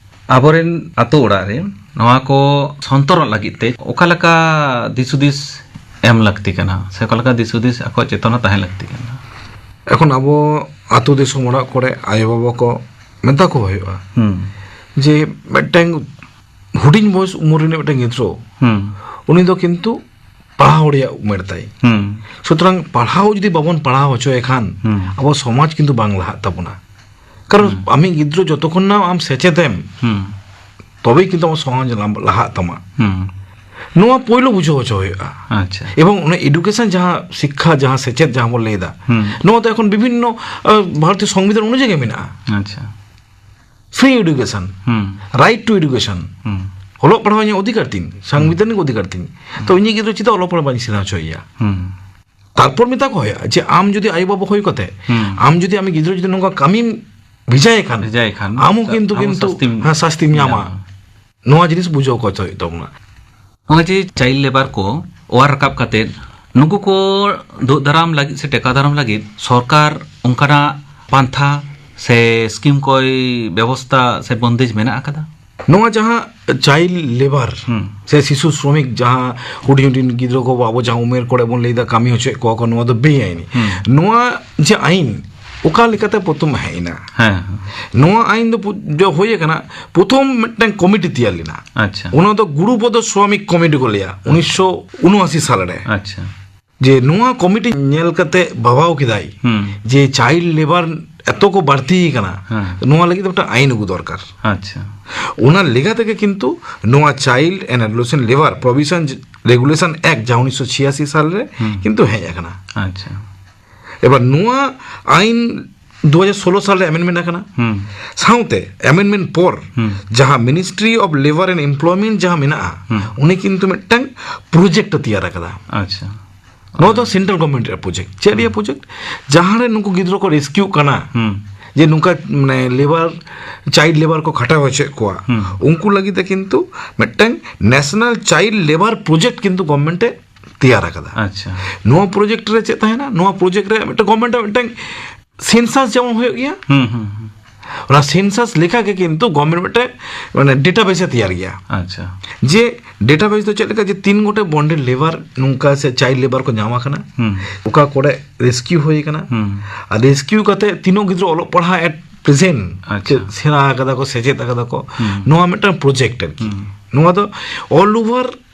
ᱟᱵᱚᱨᱮᱱ ᱟᱛᱳ ᱚᱲᱟᱜ ᱨᱮ ᱱᱚᱣᱟ ᱠᱚ ᱥᱚᱱᱛᱚᱨᱚᱜ ᱞᱟᱹᱜᱤᱫ ᱛᱮ ᱚᱠᱟ ᱞᱮᱠᱟ ᱫᱤᱥ ᱦᱩᱫᱤᱥ ᱮᱢ ᱞᱟᱹᱠᱛᱤ ᱠᱟᱱᱟ, ᱥᱮ ᱚᱠᱟ ᱞᱮᱠᱟ ᱫᱤᱥ ᱦᱩᱫᱤᱥ ᱟᱠᱚᱣᱟᱜ ᱪᱮᱛᱚᱱᱟ ᱛᱟᱦᱮᱸ ᱞᱟᱹᱠᱛᱤ ᱠᱟᱱᱟ? ᱮᱠᱷᱚᱱ ᱟᱵᱚ ᱟᱛᱳ ᱫᱤᱥᱚᱢ ᱚᱲᱟᱜ ᱠᱚᱨᱮ ᱟᱭᱳᱼᱵᱟᱵᱟ ᱠᱚ ᱢᱮᱛᱟ ᱠᱚ ᱦᱩᱭᱩᱜᱼᱟ ᱦᱩᱸ᱾ ᱡᱮ ᱢᱤᱫᱴᱟᱝ ᱦᱩᱰᱤᱧ ᱵᱚᱭᱮᱥ ᱩᱢᱮᱨ ᱨᱤᱱᱤᱡ ᱢᱤᱫᱴᱟᱝ ᱜᱤᱫᱽᱨᱟᱹ, ᱦᱩᱸ᱾ ᱩᱱᱤ ᱫᱚ ᱠᱤᱱᱛᱩ ᱯᱟᱲᱦᱟᱣ ᱨᱮᱭᱟᱜ ᱩᱢᱮᱨ ᱛᱟᱭ᱾ ᱦᱩᱸ᱾ ᱥᱩᱛᱚᱨᱟᱝ ᱯᱟᱲᱦᱟᱣ ᱡᱩᱫᱤ ᱵᱟᱵᱚᱱ ᱯᱟᱲᱦᱟᱣ ᱦᱚᱪᱚᱭᱮ ᱠᱷᱟᱱ, ᱦᱩᱸ᱾ ᱟᱵᱚ ᱥᱚᱢᱟᱡᱽ ᱠᱤᱱᱛᱩ ᱵᱟᱝ ᱞᱟᱦᱟᱜ ᱛᱟᱵᱚᱱᱟ᱾ ᱠᱟᱨᱚᱱ ᱦᱩᱸ᱾ ᱟᱢᱤᱡ ᱜᱤᱫᱽᱨᱟᱹ ᱡᱚᱛᱚᱠᱷᱚᱱ ᱱᱟ ᱟᱢ ᱥᱮᱪᱮᱫᱮᱢ, ᱦᱩᱸ᱾ ᱛᱚᱵᱮ ᱠᱤᱱᱛᱩ ᱟᱢᱟᱜ ᱥᱚᱢᱟᱡᱽ ᱞᱟᱢ-, ᱞᱟᱦᱟᱜ ᱛᱟᱢᱟ᱾ ᱦᱩᱸ᱾ ᱱᱚᱣᱟ ᱯᱳᱭᱞᱳ ᱵᱩᱡᱷᱟᱹᱣ ᱦᱚᱪᱚ ᱦᱩᱭᱩᱜᱼᱟ᱾ ᱟᱪᱪᱷᱟ᱾ ᱮᱵᱚᱝ ᱚᱱᱟ ᱮᱰᱩᱠᱮᱥᱚᱱ ᱡᱟᱦᱟᱸ ᱥᱤᱠᱠᱷᱟ, ᱡᱟᱦᱟᱸ ᱥᱮᱪᱮᱫ, ᱡᱟᱦᱟᱸ ᱵᱚᱱ ᱞᱟᱹᱭ ᱮᱫᱟ, ᱦᱩᱸ᱾ ᱱᱚᱣᱟ ᱫᱚ ᱮᱠᱷᱚᱱ ᱵᱤᱵᱷᱤᱱᱱᱚ, ᱟ, ᱵᱷᱟᱨᱚᱛᱤᱭᱚ ᱥᱚᱝᱵᱤᱫᱷᱟᱱ ᱚᱱᱩᱡᱟᱭᱤ ᱜᱮ ᱢᱮᱱᱟᱜᱼᱟ᱾ ᱟᱪᱪᱷᱟ᱾ Free education, ᱦᱩᱸ᱾ Right to education, ᱦᱩᱸ᱾ ᱚᱞᱚᱜ ᱯᱟᱲᱦᱟᱣ ᱤᱧᱟᱹᱜ ᱚᱫᱷᱤᱠᱟᱨ ᱛᱤᱧ, ᱥᱟᱝᱵᱤᱫᱷᱟᱱᱤᱠ ᱚᱫᱷᱤᱠᱟᱨ ᱛᱤᱧ᱾ ᱛᱚ ᱤᱧᱤᱡ ᱜᱤᱫᱽᱨᱟᱹ ᱪᱮᱫᱟᱜ ᱚᱞᱚᱜ ᱯᱟᱲᱦᱟᱣ ᱵᱟᱹᱧ ᱥᱮᱬᱟ ᱦᱚᱪᱚᱭᱮᱭᱟ? ᱦᱩᱸ᱾ ᱛᱟᱨᱯᱚᱨ ᱢᱮᱛᱟ ᱠᱚ ᱦᱩᱭᱩᱜᱼᱟ ᱡᱮ ᱟᱢ ᱡᱩᱫᱤ ᱟᱭᱳᱼᱵᱟᱵᱟ ᱦᱩᱭ ᱠᱟᱛᱮ, ᱦᱩᱸ᱾ ᱟᱢ ᱡᱩᱫᱤ ᱟᱢᱤᱡ ᱜᱤᱫᱽᱨᱟᱹ ᱡᱩᱫᱤ ᱱᱚᱝᱠᱟ ᱠᱟᱹᱢᱤᱢ ᱵᱷᱮᱡᱟᱭᱮ ᱠᱷᱟᱱ, ᱵᱷᱮᱡᱟᱭᱮ ᱠᱷᱟᱱ, ᱟᱢ ᱦᱚᱸ ᱠᱤᱱᱛᱩ, ᱟᱢ ᱦᱚᱸ ᱠᱤᱱᱛᱩ, ᱥᱟᱥᱛᱤᱢ ᱦᱮᱸ, ᱥᱟᱥᱛᱤᱢ ᱧᱟᱢᱟ᱾ ᱧᱟᱢᱟ᱾ ᱱᱚᱣᱟ ᱡᱤᱱᱤᱥ ᱵᱩᱡᱷᱟᱹᱣ ᱠᱚ ᱦᱩᱭᱩᱜ ᱛᱟᱵᱚᱱᱟ᱾ ᱱᱚᱜᱼᱚᱭ ᱡᱮ ᱪᱟᱭᱤᱞᱰ ᱞᱮᱵᱟᱨ ᱠᱚ ᱚᱣᱟᱨ ᱨᱟᱠᱟᱵ ᱠᱟᱛᱮ, ᱱᱩᱠᱩ ᱠᱚ ᱫᱩᱜ ᱫᱟᱨᱟᱢ ᱞᱟᱹᱜᱤᱫ ᱥᱮ ᱴᱮᱠᱟᱣ ᱫᱟᱨᱟᱢ ᱞᱟᱹᱜᱤᱫ ᱥᱚᱨᱠᱟᱨ ᱚᱱᱠᱟᱱᱟᱜ ᱯᱟᱱᱛᱷᱟ ᱥᱮ ᱥᱠᱤᱢ ᱠᱚᱭ ᱵᱮᱵᱚᱥᱛᱟ ᱥᱮ ᱵᱚᱱᱫᱮᱡᱽ ᱢᱮᱱᱟᱜ ᱟᱠᱟᱫᱟ? ᱱᱚᱣᱟ ᱡᱟᱦᱟᱸ ᱪᱟᱭᱤᱞᱰ ᱞᱮᱵᱟᱨ ᱦᱩᱸ᱾ ᱥᱮ ᱥᱤᱥᱩ ᱥᱨᱚᱢᱤᱠ, ᱡᱟᱦᱟᱸ ᱦᱩᱰᱤᱧ ᱦᱩᱰᱤᱧ ᱜᱤᱫᱽᱨᱟᱹ ᱠᱚ ᱟᱵᱚ ᱡᱟᱦᱟᱸ ᱩᱢᱮᱨ ᱠᱚᱨᱮ ᱵᱚᱱ ᱞᱟᱹᱭᱫᱟ ᱠᱟᱹᱢᱤ ᱦᱚᱪᱚᱭᱮᱫ ᱠᱚᱣᱟ ᱠᱚ, ᱱᱚᱣᱟ ᱫᱚ ᱵᱮᱟᱭᱤᱱ᱾ ᱦᱩᱸ᱾ ᱱᱚᱣᱟ ᱡᱮ ᱟᱭᱤᱱ, ᱚᱠᱟ ᱞᱮᱠᱟᱛᱮ ᱯᱨᱚᱛᱷᱚᱢ ᱦᱮᱡ ᱮᱱᱟ? ᱦᱮᱸ, ᱦᱮᱸ᱾ ᱱᱚᱣᱟ ᱟᱭᱤᱱ ᱫᱚ ᱯᱩ-, ᱡᱚ ᱦᱩᱭ ᱟᱠᱟᱱᱟ, ᱯᱨᱚᱛᱷᱚᱢ ᱢᱤᱫᱴᱟᱝ ᱠᱚᱢᱤᱴᱤ ᱛᱮᱭᱟᱨ ᱞᱮᱱᱟ᱾ ᱟᱪᱪᱷᱟ᱾ ᱚᱱᱟ ᱫᱚ ᱜᱩᱨᱩᱯᱚᱫᱚ ᱥᱨᱚᱢᱤᱠ ᱠᱚᱢᱤᱴᱤ ᱠᱚ ᱞᱟᱹᱭᱟ, ᱩᱱᱤᱥᱥᱚ ᱩᱱᱩᱟᱥᱤ ᱥᱟᱞ ᱨᱮ᱾ ᱟᱪᱪᱷᱟ᱾ ᱡᱮ ᱱᱚᱣᱟ ᱠᱚᱢᱤᱴᱤ ᱧᱮᱞ ᱠᱟᱛᱮ ᱵᱟᱵᱟᱣ ᱠᱮᱫᱟᱭ ᱦᱩᱸ᱾ ᱡᱮ ᱪᱟᱭᱤᱞᱰ ᱞᱮᱵᱟᱨ ᱮᱛᱚ ᱠᱚ ᱵᱟᱹᱲᱛᱤ ᱟᱠᱟᱱᱟ, ᱦᱮᱸ᱾ ᱱᱚᱣᱟ ᱞᱟᱹᱜᱤᱫ ᱛᱮ ᱢᱤᱫᱴᱟᱝ ᱟᱭᱤᱱ ᱟᱹᱜᱩ ᱫᱚᱨᱠᱟᱨ᱾ ᱟᱪᱪᱷᱟ᱾ ᱚᱱᱟ ᱞᱮᱠᱟ ᱛᱮᱜᱮ ᱠᱤᱱᱛᱩ ᱱᱚᱣᱟ Child and Adolescent Labour Provision Regulation Act, ᱡᱟᱦᱟᱸ ᱩᱱᱤᱥᱥᱚ ᱪᱷᱤᱭᱟᱥᱤ ᱥᱟᱞ ᱨᱮ ᱦᱩᱸ᱾ ᱠᱤᱱᱛᱩ ᱦᱮᱡ ᱟᱠᱟᱱᱟ᱾ ᱟᱪᱪᱷᱟ᱾ ᱮᱵᱟᱨ ᱱᱚᱣᱟ ᱟᱭᱤᱱ ᱫᱩ ᱦᱟᱡᱟᱨ ᱥᱳᱞᱳ ᱥᱟᱞ ᱨᱮ ᱟᱢᱮᱱᱰᱢᱮᱱᱴ ᱟᱠᱟᱱᱟ᱾ ᱦᱩᱸ᱾ ᱥᱟᱶᱛᱮ ᱟᱢᱮᱱᱰᱢᱮᱱᱴ ᱯᱚᱨ ᱦᱩᱸ᱾ ᱡᱟᱦᱟᱸ Ministry of Labour and Employment ᱡᱟᱦᱟᱸ ᱢᱮᱱᱟᱜᱼᱟ, ᱦᱩᱸ᱾ ᱩᱱᱤ ᱠᱤᱱᱛᱩ ᱢᱤᱫᱴᱟᱝ ᱯᱨᱚᱡᱮᱠᱴ ᱮ ᱛᱮᱭᱟᱨ ᱟᱠᱟᱫᱟ᱾ ᱟᱪᱪᱷᱟ᱾ ᱱᱚᱣᱟ ᱫᱚ ᱥᱮᱱᱴᱨᱟᱞ ᱜᱚᱵᱷᱚᱨᱱᱢᱮᱱᱴ ᱨᱮᱭᱟᱜ ᱯᱨᱚᱡᱮᱠᱴ᱾ ᱪᱮᱫ ᱨᱮᱭᱟᱜ ᱯᱨᱚᱡᱮᱠᱴ? ᱡᱟᱦᱟᱸ ᱨᱮ ᱱᱩᱠᱩ ᱜᱤᱫᱽᱨᱟᱹ ᱠᱚ ᱨᱮᱥᱠᱤᱭᱩᱜ ᱠᱟᱱᱟ, ᱦᱩᱸ᱾ ᱡᱮ ᱱᱚᱝᱠᱟ ᱢᱟᱱᱮ ᱞᱮᱵᱟᱨ, ᱪᱟᱭᱤᱞᱰ ᱞᱮᱵᱟᱨ ᱠᱚ ᱠᱷᱟᱴᱟᱣ ᱦᱚᱪᱚᱭᱮᱫ ᱠᱚᱣᱟ, ᱦᱩᱸ᱾ ᱩᱱᱠᱩ ᱞᱟᱹᱜᱤᱫ ᱛᱮ ᱠᱤᱱᱛᱩ ᱢᱤᱫᱴᱟᱝ ᱱᱮᱥᱱᱟᱞ ᱪᱟᱭᱤᱞᱰ ᱞᱮᱵᱟᱨ ᱯᱨᱚᱡᱮᱠᱴ ᱠᱤᱱᱛᱩ ᱜᱚᱵᱷᱚᱨᱱᱢᱮᱱᱴ ᱮ ᱛᱮᱭᱟᱨ ᱟᱠᱟᱫᱟ᱾ ᱟᱪᱪᱷᱟ᱾ ᱱᱚᱣᱟ ᱯᱨᱚᱡᱮᱠᱴ ᱨᱮ ᱪᱮᱫ ᱛᱟᱦᱮᱱᱟ? ᱱᱚᱣᱟ ᱯᱨᱚᱡᱮᱠᱴ ᱨᱮ ᱢᱤᱫᱴᱟᱝ ᱜᱚᱵᱷᱚᱨᱱᱢᱮᱱᱴ ᱟᱜ ᱢᱤᱫᱴᱟᱝ ᱥᱮᱱᱥᱟᱥ ᱡᱮᱢᱚᱱ ᱦᱩᱭᱩᱜ ᱜᱮᱭᱟ, ᱦᱩᱸ, ᱦᱩᱸ, ᱦᱩᱸ᱾ ᱚᱱᱟ ᱥᱮᱱᱥᱟᱥ ᱞᱮᱠᱟ ᱜᱮ ᱠᱤᱱᱛᱩ ᱜᱚᱵᱷᱚᱨᱱᱢᱮᱱᱴ ᱢᱤᱫᱴᱟᱝ ᱢᱟᱱᱮ ᱰᱮᱴᱟᱵᱮᱥ ᱮ ᱛᱮᱭᱟᱨ ᱜᱮᱭᱟ᱾ ᱟᱪᱪᱷᱟ᱾ ᱡᱮ ᱰᱮᱴᱟᱵᱮᱥ ᱫᱚ ᱪᱮᱫ ᱞᱮᱠᱟ? ᱡᱮ ᱛᱤᱱ ᱜᱚᱴᱮᱡ ᱵᱚᱱᱰᱮᱰ ᱞᱮᱵᱟᱨ ᱱᱚᱝᱠᱟ ᱥᱮ ᱪᱟᱭᱤᱞᱰ ᱞᱮᱵᱟᱨ ᱠᱚ ᱧᱟᱢ ᱟᱠᱟᱱᱟ, ᱦᱩᱸ᱾ ᱚᱠᱟ ᱠᱚᱨᱮ ᱨᱮᱥᱠᱤᱭᱩ ᱦᱩᱭ ᱟᱠᱟᱱᱟ, ᱦᱩᱸ᱾ ᱟᱨ ᱨᱮᱥᱠᱤᱭᱩ ᱠᱟᱛᱮ ᱛᱤᱱᱟᱹᱜ ᱜᱤᱫᱽᱨᱟᱹ ᱚᱞᱚᱜ ᱯᱟᱲᱦᱟᱜ ᱮᱴ ᱯᱨᱮᱡᱮᱱᱴ ᱟᱪᱪᱷᱟ᱾ ᱥᱮᱬᱟ ᱟᱠᱟᱫᱟ ᱠᱚ, ᱥᱮᱪᱮᱫ ᱟᱠᱟᱫᱟ ᱠᱚ, ᱦᱩᱸ᱾ ᱱᱚᱣᱟ ᱢᱤᱫᱴᱟᱝ ᱯᱨᱚᱡᱮᱠᱴ ᱟᱨᱠᱤ᱾ ᱦᱩᱸ᱾ ᱱᱚᱣᱟ ᱫᱚ ᱚᱞ ᱳᱵᱷᱟᱨ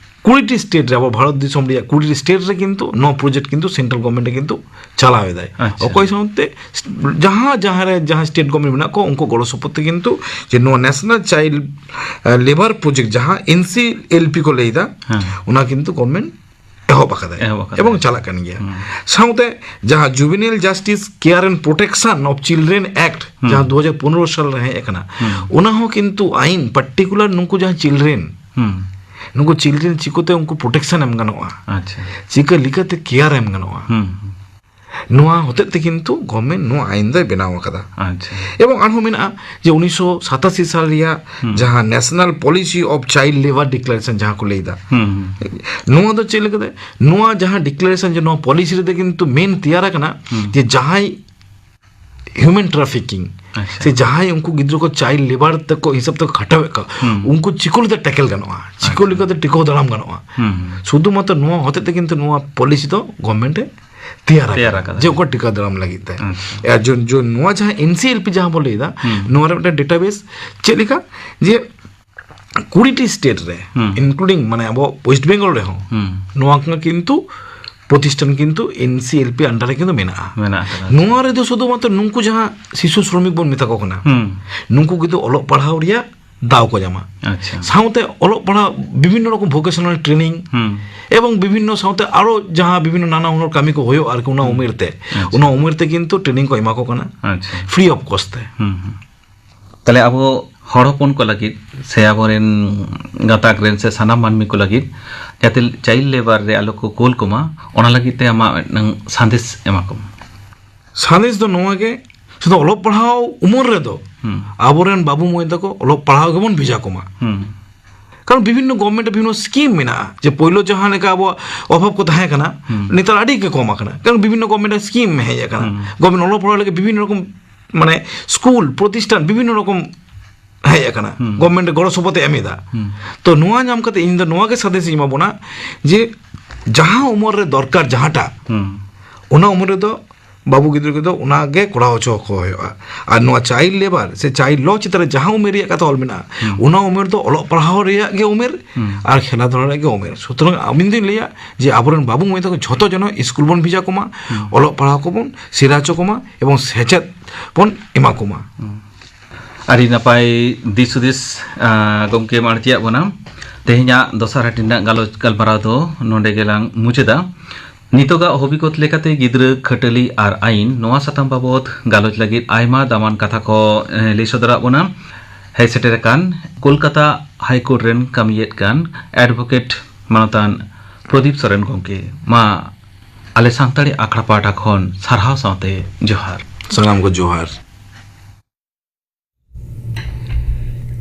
ᱠᱩᱲᱤᱴᱤ ᱥᱴᱮᱴ ᱨᱮ, ᱟᱵᱚ ᱵᱷᱟᱨᱚᱛ ᱫᱤᱥᱚᱢ ᱨᱮᱭᱟᱜ ᱠᱩᱲᱤᱴᱤ ᱥᱴᱮᱴ ᱨᱮ ᱠᱤᱱᱛᱩ ᱱᱚᱣᱟ ᱯᱨᱚᱡᱮᱠᱴ ᱠᱤᱱᱛᱩ ᱥᱮᱱᱴᱨᱟᱞ ᱜᱚᱵᱷᱚᱨᱱᱢᱮᱱᱴ ᱮ ᱠᱤᱱᱛᱩ ᱪᱟᱞᱟᱣ ᱮᱫᱟᱭ᱾ ᱟᱪᱪᱷᱟ᱾ ᱚᱠᱚᱭ ᱥᱟᱶᱛᱮ? ᱡᱟᱦᱟᱸ, ᱡᱟᱦᱟᱸ ᱨᱮ ᱡᱟᱦᱟᱸ ᱥᱴᱮᱴ ᱜᱚᱵᱷᱚᱨᱱᱢᱮᱱᱴ ᱢᱮᱱᱟᱜ ᱠᱚ, ᱩᱱᱠᱩ ᱜᱚᱲᱚ ᱥᱚᱯᱚᱦᱚᱫ ᱛᱮ ᱠᱤᱱᱛᱩ ᱡᱮ ᱱᱚᱣᱟ ᱱᱮᱥᱱᱟᱞ ᱪᱟᱭᱤᱞᱰ, ᱮ, ᱞᱮᱵᱟᱨ ᱯᱨᱚᱡᱮᱠᱴ, ᱡᱟᱦᱟᱸ ᱮᱱ ᱥᱤ ᱮᱞ ᱯᱤ ᱠᱚ ᱞᱟᱹᱭ ᱮᱫᱟ, ᱦᱮᱸ᱾ ᱚᱱᱟ ᱠᱤᱱᱛᱩ ᱜᱚᱵᱷᱚᱨᱱᱢᱮᱱᱴ ᱮᱦᱚᱵ ᱟᱠᱟᱫᱟᱭ ᱮᱦᱚᱵ ᱟᱠᱟᱫᱟᱭ᱾ ᱮᱵᱚᱝ ᱪᱟᱞᱟᱜ ᱠᱟᱱ ᱜᱮᱭᱟ᱾ ᱦᱩᱸ᱾ ᱥᱟᱶᱛᱮ ᱡᱟᱦᱟᱸ Juvenile Justice Care and Protection of Children Act, ᱦᱩᱸ᱾ ᱡᱟᱦᱟᱸ ᱫᱩ ᱦᱟᱡᱟᱨ ᱯᱚᱱᱨᱚ ᱥᱟᱞ ᱨᱮ ᱦᱮᱡ ᱟᱠᱟᱱᱟ, ᱦᱩᱸ᱾ ᱚᱱᱟ ᱦᱚᱸ ᱠᱤᱱᱛᱩ ᱟᱭᱤᱱ ᱯᱟᱨᱴᱤᱠᱩᱞᱟᱨ ᱱᱩᱠᱩ ᱡᱟᱦᱟᱸ ᱪᱤᱞᱰᱨᱮᱱ, ᱦᱩᱸ᱾ ᱱᱩᱠᱩ ᱪᱤᱞᱰᱨᱮᱱ ᱪᱤᱠᱟᱹᱛᱮ ᱩᱱᱠᱩ ᱯᱨᱚᱴᱮᱠᱥᱚᱱ ᱮᱢ ᱜᱟᱱᱚᱜᱼᱟ, ᱟᱪᱪᱷᱟ᱾ ᱪᱤᱠᱟᱹ ᱞᱮᱠᱟᱛᱮ ᱠᱮᱭᱟᱨ ᱮᱢ ᱜᱟᱱᱚᱜᱼᱟ, ᱦᱩᱸ᱾ ᱱᱚᱣᱟ ᱦᱚᱛᱮᱡ ᱛᱮ ᱠᱤᱱᱛᱩ ᱜᱚᱵᱷᱚᱨᱱᱢᱮᱱᱴ ᱱᱚᱣᱟ ᱟᱭᱤᱱ ᱫᱚᱭ ᱵᱮᱱᱟᱣ ᱟᱠᱟᱫᱟ᱾ ᱟᱪᱪᱷᱟ᱾ ᱮᱵᱚᱝ ᱟᱨᱦᱚᱸ ᱢᱮᱱᱟᱜᱼᱟ ᱡᱮ ᱩᱱᱤᱥᱥᱚ ᱥᱟᱛᱟᱥᱤ ᱥᱟᱞ ᱨᱮᱭᱟᱜ ᱦᱩᱸ᱾ ᱡᱟᱦᱟᱸ National Policy of Child Labour Declaration ᱡᱟᱦᱟᱸ ᱠᱚ ᱞᱟᱹᱭ ᱮᱫᱟ, ᱦᱩᱸ, ᱦᱩᱸ᱾ ᱱᱚᱣᱟ ᱫᱚ ᱪᱮᱫ ᱞᱮᱠᱟᱛᱮ? ᱱᱚᱣᱟ ᱡᱟᱦᱟᱸ ᱰᱤᱠᱞᱟᱨᱮᱥᱚᱱ ᱡᱮ ᱱᱚᱣᱟ ᱯᱚᱞᱤᱥᱤ ᱨᱮᱫᱚ ᱠᱤᱱᱛᱩ ᱢᱮᱱ ᱛᱮᱭᱟᱨ ᱟᱠᱟᱱᱟ ᱦᱩᱸ᱾ ᱡᱮ ᱡᱟᱦᱟᱸᱭ ᱦᱤᱭᱩᱢᱮᱱ ᱴᱨᱟᱯᱷᱤᱠᱤᱝ ᱟᱪᱪᱷᱟ᱾ ᱥᱮ ᱡᱟᱦᱟᱸᱭ ᱩᱱᱠᱩ ᱜᱤᱫᱽᱨᱟᱹ ᱠᱚ ᱪᱟᱭᱤᱞᱰ ᱞᱮᱵᱟᱨ ᱛᱮᱠᱚ ᱦᱤᱥᱟᱹᱵ ᱛᱮᱠᱚ ᱠᱷᱟᱴᱟᱣᱮᱫ ᱠᱚᱣᱟ, ᱦᱩᱸ᱾ ᱩᱱᱠᱩ ᱪᱤᱠᱟᱹ ᱞᱮᱠᱟᱛᱮ ᱴᱮᱠᱮᱞ ᱜᱟᱱᱚᱜᱼᱟ, ᱪᱤᱠᱟᱹ ᱟᱪᱪᱷᱟ᱾ ᱞᱮᱠᱟᱛᱮ ᱴᱤᱠᱟᱹᱣ ᱫᱟᱨᱟᱢ ᱜᱟᱱᱚᱜᱼᱟ᱾ ᱦᱩᱸ᱾ ᱥᱩᱫᱷᱩ ᱢᱟᱛᱨᱚ ᱱᱚᱣᱟ ᱦᱚᱛᱮᱡ ᱛᱮ ᱠᱤᱱᱛᱩ ᱱᱚᱣᱟ ᱯᱚᱞᱤᱥᱤ ᱫᱚ ᱜᱚᱵᱷᱚᱨᱱᱢᱮᱱᱴ ᱮ ᱛᱮᱭᱟᱨ ᱟᱠᱟᱫᱟ᱾ ᱛᱮᱭᱟᱨ ᱟᱠᱟᱫᱟ᱾ ᱡᱮ ᱚᱠᱚᱭ ᱴᱤᱠᱟ ᱫᱟᱨᱟᱢ ᱞᱟᱹᱜᱤᱫ ᱛᱮ᱾ ᱟᱪᱪᱷᱟ᱾ ᱟᱨ ᱡᱚ-, ᱡᱚ-, ᱱᱚᱣᱟ ᱡᱟᱦᱟᱸ ᱮᱱ ᱥᱤ ᱮᱞ ᱯᱤ ᱡᱟᱦᱟᱸ ᱵᱚᱱ ᱞᱟᱹᱭ ᱮᱫᱟ, ᱦᱩᱸ᱾ ᱱᱚᱣᱟ ᱨᱮ ᱢᱤᱫᱴᱮᱱ ᱰᱮᱴᱟᱵᱮᱥ ᱪᱮᱫ ᱞᱮᱠᱟ ᱡᱮ ᱠᱩᱲᱤ ᱴᱤ ᱥᱴᱮᱴ ᱨᱮ, ᱦᱩᱸ᱾ ᱤᱱᱠᱞᱩᱰᱤᱝ ᱢᱟᱱᱮ ᱟᱵᱚ ᱳᱭᱮᱥᱴ ᱵᱮᱝᱜᱚᱞ ᱨᱮᱦᱚᱸ, ᱦᱩᱸ᱾ ᱱᱚᱣᱟ ᱠᱚ ᱠᱤᱱᱛᱩ ᱯᱨᱚᱛᱤᱥᱴᱷᱟᱱ ᱠᱤᱱᱛᱩ ᱮᱱ ᱥᱤ ᱮᱞ ᱯᱤ under ᱨᱮ ᱠᱤᱱᱛᱩ ᱢᱮᱱᱟᱜᱼᱟ᱾ ᱢᱮᱱᱟᱜ ᱟᱠᱟᱫᱟ᱾ ᱱᱚᱣᱟ ᱨᱮᱫᱚ ᱥᱩᱫᱷᱩᱢᱟᱛᱨᱚ ᱱᱩᱠᱩ ᱡᱟᱦᱟᱸ ᱥᱤᱥᱩ ᱥᱨᱚᱢᱤᱠ ᱵᱚᱱ ᱢᱮᱛᱟ ᱠᱚ ᱠᱟᱱᱟ, ᱦᱩᱸ᱾ ᱱᱩᱠᱩ ᱠᱤᱱᱛᱩ ᱚᱞᱚᱜ ᱯᱟᱲᱦᱟᱣ ᱨᱮᱭᱟᱜ ᱫᱟᱣ ᱠᱚ ᱧᱟᱢᱟ᱾ ᱟᱪᱪᱷᱟ᱾ ᱥᱟᱶᱛᱮ ᱚᱞᱚᱜ ᱯᱟᱲᱦᱟᱣ ᱵᱤᱵᱷᱤᱱᱱᱚ ᱨᱚᱠᱚᱢ vocational training ᱦᱩᱸ᱾ ᱮᱵᱚᱝ ᱵᱤᱵᱷᱤᱱᱱᱚ ᱥᱟᱶᱛᱮ ᱟᱨᱚ ᱡᱟᱦᱟᱸ ᱵᱤᱵᱷᱤᱱᱱᱚ ᱱᱟᱱᱟ ᱦᱩᱱᱟᱹᱨ ᱠᱟᱹᱢᱤ ᱠᱚ ᱦᱩᱭᱩᱜᱼᱟ ᱟᱨᱠᱤ ᱚᱱᱟ ᱦᱩᱸ᱾ ᱩᱢᱮᱨ ᱛᱮ, ᱟᱪᱪᱷᱟ᱾ ᱚᱱᱟ ᱩᱢᱮᱨ ᱛᱮ ᱠᱤᱱᱛᱩ training ᱠᱚ ᱮᱢᱟ ᱠᱚ ᱠᱟᱱᱟ ᱟᱪᱪᱷᱟ᱾ free of cost ᱛᱮ᱾ ᱦᱩᱸ, ᱦᱩᱸ᱾ ᱛᱟᱦᱞᱮ ᱟᱵᱚ ᱦᱚᱲ ᱦᱚᱯᱚᱱ ᱠᱚ ᱞᱟᱹᱜᱤᱫ ᱥᱮ ᱟᱵᱚᱨᱮᱱ ᱜᱟᱛᱟᱠ ᱨᱮᱱ ᱥᱮ ᱥᱟᱱᱟᱢ ᱢᱟᱹᱱᱢᱤ ᱠᱚ ᱞᱟᱹᱜᱤᱫ ᱡᱟᱛᱮ child labour ᱨᱮ ᱟᱞᱚ ᱠᱚ ᱠᱳᱞ ᱠᱚᱢᱟ, ᱚᱱᱟ ᱞᱟᱹᱜᱤᱫ ᱛᱮ ᱟᱢᱟᱜ ᱢᱤᱫᱴᱟᱝ ᱥᱟᱸᱫᱮᱥ ᱮᱢᱟ ᱠᱚᱢ᱾ ᱥᱟᱸᱫᱮᱥ ᱫᱚ ᱱᱚᱣᱟ ᱜᱮ, ᱥᱩᱫᱷᱩ ᱚᱞᱚᱜ ᱯᱟᱲᱦᱟᱣ ᱩᱢᱮᱨ ᱨᱮᱫᱚ ᱦᱩᱸ᱾ ᱟᱵᱚᱨᱮᱱ ᱵᱟᱹᱵᱩ ᱢᱟᱹᱭ ᱛᱟᱠᱚ ᱚᱞᱚᱜ ᱯᱟᱲᱦᱟᱣ ᱜᱮᱵᱚᱱ ᱵᱷᱮᱡᱟ ᱠᱚᱢᱟ᱾ ᱦᱩᱸ᱾ ᱠᱟᱨᱚᱱ ᱵᱤᱵᱷᱤᱱᱱᱚ ᱜᱚᱵᱷᱢᱮᱱᱴ ᱵᱤᱵᱷᱤᱱᱱᱚ ᱥᱠᱤᱢ ᱢᱮᱱᱟᱜᱼᱟ, ᱡᱮ ᱯᱳᱭᱞᱳ ᱡᱟᱦᱟᱸ ᱞᱮᱠᱟ ᱟᱵᱚᱣᱟᱜ ᱚᱵᱷᱟᱵ ᱠᱚ ᱛᱟᱦᱮᱸ ᱠᱟᱱᱟ, ᱦᱩᱸ᱾ ᱱᱮᱛᱟᱨ ᱟᱹᱰᱤ ᱜᱮ ᱠᱚᱢ ᱟᱠᱟᱱᱟ, ᱠᱟᱨᱚᱱ ᱵᱤᱵᱷᱤᱱᱱᱚ ᱜᱚᱵᱷᱢᱮᱱᱴ ᱥᱠᱤᱢ ᱦᱮᱡ ᱟᱠᱟᱱᱟ᱾ ᱦᱩᱸ᱾ ᱜᱚᱵᱷᱢᱮᱱᱴ ᱚᱞᱚᱜ ᱯᱟᱲᱦᱟᱣ ᱞᱟᱹᱜᱤᱫ ᱵᱤᱵᱷᱤᱱᱱᱚ ᱨᱚᱠᱚᱢ, ᱢᱟᱱᱮ, ᱥᱠᱩᱞ ᱯᱨᱚᱛᱤᱥᱴᱷᱟᱱ ᱵᱤᱵᱷᱤᱱᱱᱚ ᱨᱚᱠᱚᱢ ᱦᱮᱡ ᱟᱠᱟᱱᱟ, ᱦᱩᱸ᱾ ᱜᱚᱵᱷᱢᱮᱱᱴ ᱜᱚᱲᱚ ᱥᱚᱯᱚᱦᱚᱫ ᱮ ᱮᱢ ᱮᱫᱟ᱾ ᱦᱩᱸ᱾ ᱛᱚ ᱱᱚᱣᱟ ᱧᱟᱢ ᱠᱟᱛᱮ ᱤᱧ ᱫᱚ ᱱᱚᱣᱟ ᱜᱮ ᱥᱟᱸᱫᱮᱥ ᱤᱧ ᱮᱢᱟ ᱵᱚᱱᱟ ᱡᱮ ᱡᱟᱦᱟᱸ ᱩᱢᱮᱨ ᱨᱮ ᱫᱚᱨᱠᱟᱨ ᱡᱟᱦᱟᱸᱴᱟᱜ, ᱦᱩᱸ᱾ ᱚᱱᱟ ᱩᱢᱮᱨ ᱨᱮᱫᱚ ᱵᱟᱹᱵᱩ ᱜᱤᱫᱽᱨᱟᱹ ᱠᱚᱫᱚ ᱚᱱᱟ ᱜᱮ ᱠᱚᱨᱟᱣ ᱦᱚᱪᱚ ᱠᱚ ᱦᱩᱭᱩᱜᱼᱟ᱾ ᱟᱨ ᱱᱚᱣᱟ child labour ᱥᱮ child law ᱪᱮᱛᱟᱱ ᱨᱮ ᱡᱟᱦᱟᱸ ᱩᱢᱮᱨ ᱨᱮᱭᱟᱜ ᱠᱟᱛᱷᱟ ᱚᱞ ᱢᱮᱱᱟᱜᱼᱟ, ᱦᱩᱸ᱾ ᱚᱱᱟ ᱩᱢᱮᱨ ᱫᱚ ᱚᱞᱚᱜ ᱯᱟᱲᱦᱟᱣ ᱨᱮᱭᱟᱜ ᱜᱮ ᱩᱢᱮᱨ ᱦᱩᱸ᱾ ᱟᱨ ᱠᱷᱮᱞᱟ ᱫᱷᱩᱞᱟ ᱨᱮᱭᱟᱜ ᱜᱮ ᱩᱢᱮᱨ᱾ ᱥᱩᱛᱚᱨᱟᱝ ᱟᱹᱵᱤᱱ ᱫᱚᱧ ᱞᱟᱹᱭᱟ ᱡᱮ ᱟᱵᱚᱨᱮᱱ ᱵᱟᱹᱵᱩ ᱢᱟᱹᱭ ᱛᱟᱠᱚ ᱡᱷᱚᱛᱚ ᱡᱮᱱᱚ ᱥᱠᱩᱞ ᱵᱚᱱ ᱵᱷᱮᱡᱟ ᱠᱚᱢᱟ, ᱦᱩᱸ᱾ ᱚᱞᱚᱜ ᱯᱟᱲᱦᱟᱣ ᱠᱚᱵᱚᱱ ᱥᱮᱬᱟ ᱦᱚᱪᱚ ᱠᱚᱢᱟ ᱮᱵᱚᱝ ᱥᱮᱪᱮᱫ ᱵᱚᱱ ᱮᱢᱟ ᱠᱚᱢᱟ᱾ ᱦᱩᱸ᱾ ᱟᱹᱰᱤ ᱱᱟᱯᱟᱭ ᱫᱤᱥ ᱦᱩᱫᱤᱥ, ᱟᱸ, ᱜᱚᱢᱠᱮᱢ ᱟᱬᱛᱤᱭᱟᱜ ᱵᱚᱱᱟ᱾ ᱛᱮᱦᱮᱧᱟᱜ ᱫᱚᱥᱟᱨ ᱦᱟᱹᱴᱤᱧ ᱨᱮᱱᱟᱜ ᱜᱟᱞᱚᱪ ᱜᱟᱞᱢᱟᱨᱟᱣ ᱫᱚ ᱱᱚᱰᱮ ᱜᱮᱞᱟᱝ ᱢᱩᱪᱟᱹᱫᱟ᱾ ᱱᱤᱛᱚᱜᱟᱜ ᱦᱚᱵᱤᱜᱚᱛ ᱞᱮᱠᱟᱛᱮ ᱜᱤᱫᱽᱨᱟᱹ ᱠᱷᱟᱹᱴᱟᱹᱞᱤ ᱟᱨ ᱟᱹᱭᱤᱱ, ᱱᱚᱣᱟ ᱥᱟᱛᱟᱢ ᱵᱟᱵᱚᱛ ᱜᱟᱞᱚᱪ ᱞᱟᱹᱜᱤᱫ ᱟᱭᱢᱟ ᱫᱟᱢᱟᱱ ᱠᱟᱛᱷᱟ ᱠᱚ, ᱮ, ᱞᱟᱹᱭ ᱥᱚᱫᱚᱨᱟᱜ ᱵᱚᱱᱟ᱾ ᱦᱮᱡ ᱥᱮᱴᱮᱨ ᱟᱠᱟᱱ ᱠᱳᱞᱠᱟᱛᱟ ᱦᱟᱭ ᱠᱳᱨᱴ ᱨᱮᱱ ᱠᱟᱹᱢᱤᱭᱮᱫ ᱠᱟᱱ ᱮᱰᱵᱷᱳᱠᱮᱴ ᱢᱟᱱᱚᱛᱟᱱ ᱯᱨᱚᱫᱤᱯ ᱥᱚᱨᱮᱱ ᱜᱚᱢᱠᱮ᱾ ᱢᱟ ᱟᱞᱮ ᱥᱟᱱᱛᱟᱲᱤ ᱟᱠᱷᱲᱟ ᱯᱟᱦᱴᱟ ᱠᱷᱚᱱ ᱥᱟᱨᱦᱟᱣ ᱥᱟᱶᱛᱮ ᱡᱚᱦᱟᱨ᱾ ᱥᱟᱱᱟᱢ ᱠᱚ ᱡᱚᱦᱟᱨ᱾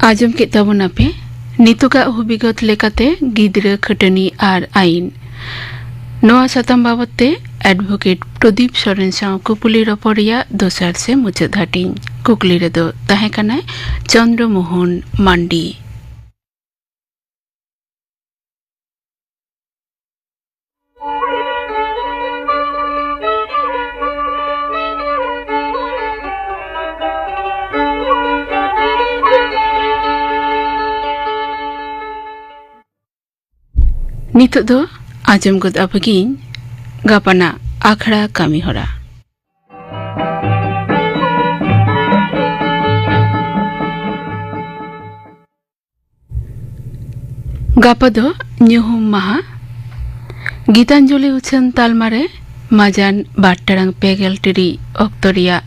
ᱟᱸᱡᱚᱢ ᱠᱮᱫ ᱛᱟᱵᱚᱱᱟᱯᱮ ᱱᱤᱛᱚᱜᱟᱜ ᱦᱚᱵᱤᱜᱚᱛ ᱞᱮᱠᱟᱛᱮ ᱜᱤᱫᱽᱨᱟᱹ ᱠᱷᱟᱹᱴᱟᱹᱱᱤ ᱟᱨ ᱟᱹᱭᱤᱱ᱾ ᱱᱚᱣᱟ ᱥᱟᱛᱟᱢ ᱵᱟᱵᱚᱛ ᱛᱮ ᱮᱰᱵᱷᱳᱠᱮᱴ ᱯᱨᱚᱫᱤᱯ ᱥᱚᱨᱮᱱ ᱥᱟᱶ ᱠᱩᱯᱩᱞᱤ ᱨᱚᱯᱚᱲ ᱨᱮᱭᱟᱜ ᱫᱚᱥᱟᱨ ᱥᱮ ᱢᱩᱪᱟᱹᱫ ᱦᱟᱹᱴᱤᱧ᱾ ᱠᱩᱠᱞᱤ ᱨᱮᱫᱚ ᱛᱟᱦᱮᱸ ᱠᱟᱱᱟᱭ ᱪᱚᱱᱫᱨᱚ ᱢᱳᱦᱚᱱ ᱢᱟᱱᱰᱤ᱾ ᱱᱤᱛᱚᱜ ᱫᱚ ᱟᱸᱡᱚᱢ ᱜᱚᱫ ᱟᱯᱮᱜᱤᱧ ᱜᱟᱯᱟᱱᱟᱜ ᱟᱠᱷᱲᱟ ᱠᱟᱹᱢᱤ ᱦᱚᱨᱟ᱾ ᱜᱟᱯᱟ ᱫᱚ ᱧᱩᱦᱩᱢ ᱢᱟᱦᱟ᱾ ᱜᱤᱛᱟᱧᱡᱚᱞᱤ ᱩᱪᱷᱟᱹᱱ ᱛᱟᱞᱢᱟ ᱨᱮ ᱢᱟᱡᱟᱱ ᱵᱟᱨ ᱴᱟᱲᱟᱝ ᱯᱮ ᱜᱮᱞ ᱴᱤᱲᱤᱡ ᱚᱠᱛᱚ ᱨᱮᱭᱟᱜ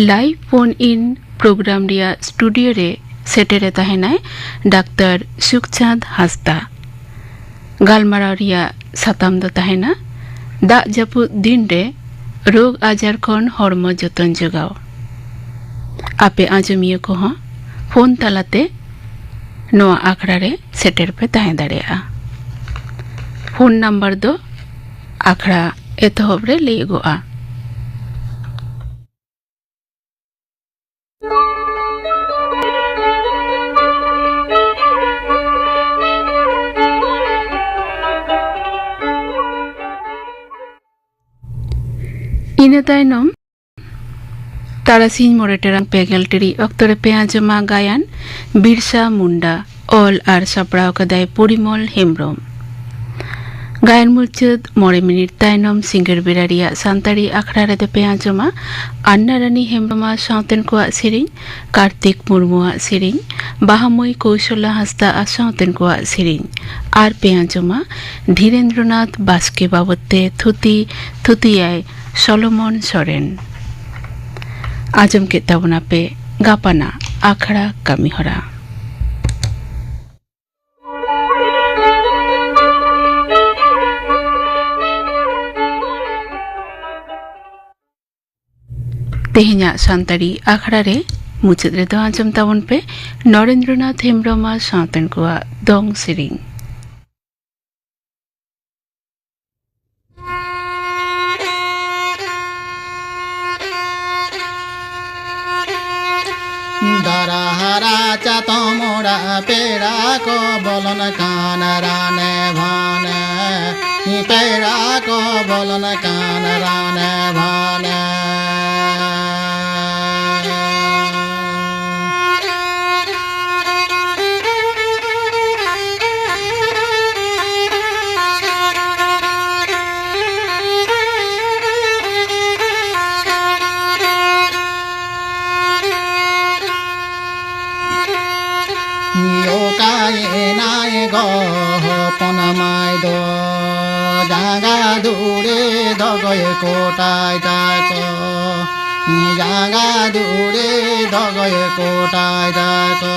live phone in program ᱨᱮᱭᱟᱜ studio ᱨᱮ ᱥᱮᱴᱮᱨᱮ ᱛᱟᱦᱮᱱᱟᱭ ᱰᱟᱠᱛᱟᱨ ᱥᱩᱠᱪᱟᱸᱫᱽ ᱦᱟᱸᱥᱫᱟ᱾ ᱜᱟᱞᱢᱟᱨᱟᱣ ᱨᱮᱭᱟᱜ ᱥᱟᱛᱟᱢ ᱫᱚ ᱛᱟᱦᱮᱱᱟ ᱫᱟᱜ ᱡᱟᱹᱯᱩᱫ ᱫᱤᱱ ᱨᱮ ᱨᱳᱜᱽ ᱟᱡᱟᱨ ᱠᱷᱚᱱ ᱦᱚᱲᱢᱚ ᱡᱚᱛᱚᱱ ᱡᱚᱜᱟᱣ᱾ ᱟᱯᱮ ᱟᱸᱡᱚᱢᱤᱭᱟᱹ ᱠᱚᱦᱚᱸ ᱯᱷᱳᱱ ᱛᱟᱞᱟᱛᱮ ᱱᱚᱣᱟ ᱟᱠᱷᱲᱟ ᱨᱮ ᱥᱮᱴᱮᱨ ᱯᱮ ᱛᱟᱦᱮᱸ ᱫᱟᱲᱮᱭᱟᱜᱼᱟ᱾ ᱯᱷᱳᱱ ᱱᱟᱢᱵᱟᱨ ᱫᱚ ᱟᱠᱷᱲᱟ ᱮᱛᱚᱦᱚᱵ ᱨᱮ ᱞᱟᱹᱭᱚᱜᱚᱜᱼᱟ᱾ ᱤᱱᱟᱹ ᱛᱟᱭᱱᱚᱢ ᱛᱟᱨᱟᱥᱤᱧ ᱢᱚᱬᱮ ᱴᱟᱲᱟᱝ ᱯᱮ ᱜᱮᱞ ᱴᱤᱲᱤᱡ ᱚᱠᱛᱚ ᱨᱮᱯᱮ ᱟᱸᱡᱚᱢᱟ ᱜᱟᱭᱟᱱ ᱵᱤᱨᱥᱟ ᱢᱩᱱᱰᱟ, ᱚᱞ ᱟᱨ ᱥᱟᱯᱲᱟᱣ ᱠᱟᱫᱟᱭ ᱯᱚᱨᱤᱢᱚᱞ ᱦᱮᱢᱵᱽᱨᱚᱢ᱾ ᱜᱟᱭᱟᱱ ᱢᱩᱪᱟᱹᱫ ᱢᱚᱬᱮ ᱢᱤᱱᱤᱴ ᱛᱟᱭᱱᱚᱢ ᱥᱤᱸᱜᱟᱹᱲ ᱵᱮᱲᱟ ᱨᱮᱭᱟᱜ ᱥᱟᱱᱛᱟᱲᱤ ᱟᱠᱷᱲᱟ ᱨᱮᱫᱚ ᱯᱮ ᱟᱸᱡᱚᱢᱟ ᱟᱱᱱᱟ ᱨᱟᱱᱤ ᱦᱮᱢᱵᱽᱨᱚᱢ ᱟᱨ ᱥᱟᱶᱛᱮᱱ ᱠᱚᱣᱟᱜ ᱥᱮᱨᱮᱧ, ᱠᱟᱨᱛᱤᱠ ᱢᱩᱨᱢᱩᱣᱟᱜ ᱥᱮᱨᱮᱧ, ᱵᱟᱦᱟ ᱢᱟᱹᱭ ᱠᱳᱣᱥᱚᱞᱟ ᱦᱟᱸᱥᱫᱟ ᱟᱨ ᱥᱟᱶᱛᱮᱱ ᱠᱚᱣᱟᱜ ᱥᱮᱨᱮᱧ, ᱟᱨ ᱯᱮ ᱟᱸᱡᱚᱢᱟ ᱫᱷᱤᱨᱮᱱᱫᱨᱚᱱᱟᱛᱷ ᱵᱟᱥᱠᱮ ᱵᱟᱵᱚᱫ ᱛᱮ ᱛᱷᱩᱛᱤ, ᱛᱷᱩᱛᱤᱭᱟᱭ ᱥᱚᱞᱚᱢᱚᱱ ᱥᱚᱨᱮᱱ᱾ ᱟᱸᱡᱚᱢ ᱠᱮᱫ ᱛᱟᱵᱚᱱᱟᱯᱮ ᱜᱟᱯᱟᱱᱟᱜ ᱟᱠᱷᱲᱟ ᱠᱟᱹᱢᱤᱦᱚᱨᱟ᱾ ᱛᱮᱦᱮᱧᱟᱜ ᱥᱟᱱᱛᱟᱲᱤ ᱟᱠᱷᱲᱟ ᱨᱮ ᱢᱩᱪᱟᱹᱫ ᱨᱮᱫᱚ ᱟᱸᱡᱚᱢ ᱛᱟᱵᱚᱱ ᱯᱮ ᱱᱚᱨᱮᱱᱫᱨᱚᱱᱟᱛᱷ ᱦᱮᱢᱵᱽᱨᱚᱢ ᱟᱨ ᱥᱟᱶᱛᱮᱱ ᱠᱚᱣᱟᱜ ᱫᱚᱝ ᱥᱮᱨᱮᱧ᱾ ᱫᱟᱨᱟ ᱦᱟᱨᱟ ᱪᱟᱛᱚᱢ ᱚᱲᱟᱜ ᱯᱮᱲᱟ ᱠᱚ ᱵᱚᱞᱚᱱ ᱠᱟᱱ ᱨᱟᱱᱮ ᱵᱷᱟᱱᱮ, ᱯᱮᱲᱟ ᱠᱚ ᱵᱚᱞᱚᱱ ᱠᱟᱱ ᱨᱟᱱᱮ ᱵᱷᱟᱱᱮ᱾ ᱡᱟᱸᱜᱟ ᱫᱷᱩᱲᱤ ᱫᱚᱜᱚᱭ ᱠᱚᱴᱟᱭ ᱛᱟᱠᱚ, ᱡᱟᱸᱜᱟ ᱫᱷᱩᱲᱤ ᱫᱚᱜᱚᱭ ᱠᱚᱴᱟᱭ ᱛᱟᱠᱚ᱾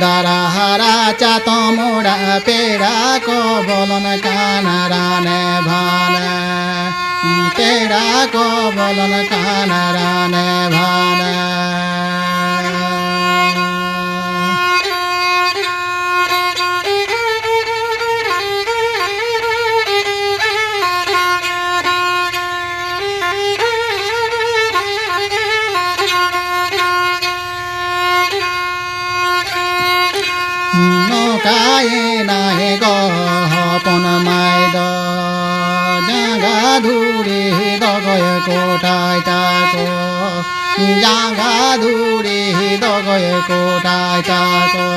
ᱫᱟᱨᱟ ᱦᱟᱨᱟ ᱪᱟᱛᱚᱢ ᱚᱲᱟᱜ ᱯᱮᱲᱟ ᱠᱚ ᱵᱚᱞᱚᱱ ᱠᱟᱱᱟ ᱨᱟᱱᱮ ᱵᱷᱟᱱᱮ, ᱯᱮᱲᱟ ᱠᱚ ᱵᱚᱞᱚᱱ ᱠᱟᱱᱟ ᱨᱟᱱᱮ ᱵᱷᱟᱱᱮ᱾ ᱱᱚᱝᱠᱟᱭᱮᱱᱟᱭ ᱜᱚ ᱦᱚᱯᱚᱱ ᱢᱟᱹᱭ ᱫᱚ, ᱡᱟᱸᱜᱟ ᱫᱷᱩᱲᱤ ᱫᱚᱜᱚᱭ ᱠᱚᱴᱟᱭ ᱛᱟᱠᱚ, ᱡᱟᱸᱜᱟ ᱫᱷᱩᱲᱤ ᱫᱚᱜᱚᱭ ᱠᱚᱴᱟᱭ ᱛᱟᱠᱚ᱾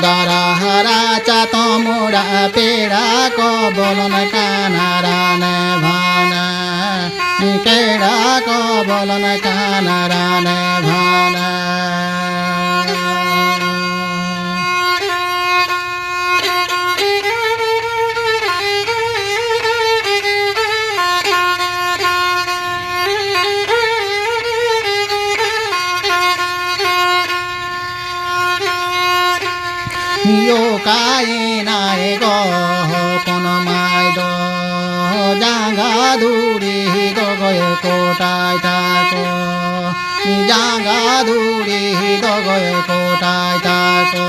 ᱫᱟᱨᱟ ᱦᱟᱨᱟ ᱪᱟᱛᱚᱢ ᱚᱲᱟᱜ ᱯᱮᱲᱟ ᱠᱚ ᱵᱚᱞᱚᱱ ᱠᱟᱱᱟ ᱨᱟᱱᱮ ᱵᱷᱟᱱᱟ, ᱯᱮᱲᱟ ᱠᱚ ᱵᱚᱞᱚᱱ ᱠᱟᱱᱟ ᱨᱟᱱᱮ ᱵᱷᱟᱱᱟ᱾ ᱭᱚᱠᱟᱭᱮᱱᱟᱭ ᱜᱚ ᱦᱚᱯᱚᱱ ᱢᱟᱹᱭ ᱫᱚ, ᱡᱟᱸᱜᱟ ᱫᱷᱩᱲᱤ ᱫᱚᱜᱚᱭ ᱠᱚᱴᱟᱭ ᱛᱟᱠᱚ, ᱡᱟᱸᱜᱟ ᱫᱷᱩᱲᱤ ᱫᱚᱜᱚᱭ ᱠᱚᱴᱟᱭ ᱛᱟᱠᱚ᱾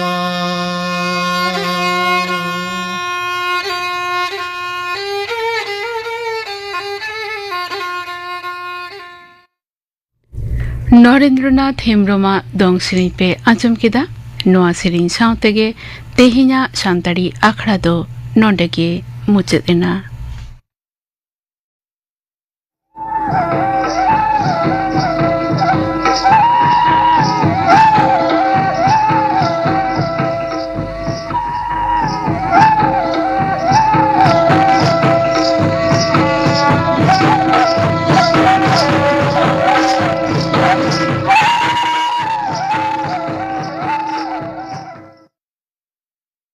ᱱᱚᱨᱮᱱᱫᱨᱚᱱᱟᱛᱷ ᱦᱮᱢᱵᱽᱨᱚᱢᱟᱜ ᱫᱚᱝ ᱥᱮᱨᱮᱧ ᱯᱮ ᱟᱸᱡᱚᱢ ᱠᱮᱫᱟ᱾ ᱱᱚᱣᱟ ᱥᱮᱨᱮᱧ ᱥᱟᱶ ᱛᱮᱜᱮ ᱛᱮᱦᱮᱧᱟᱜ ᱥᱟᱱᱛᱟᱲᱤ ᱟᱠᱷᱲᱟ ᱫᱚ ᱱᱚᱰᱮ ᱜᱮ ᱢᱩᱪᱟᱹᱫ ᱮᱱᱟ᱾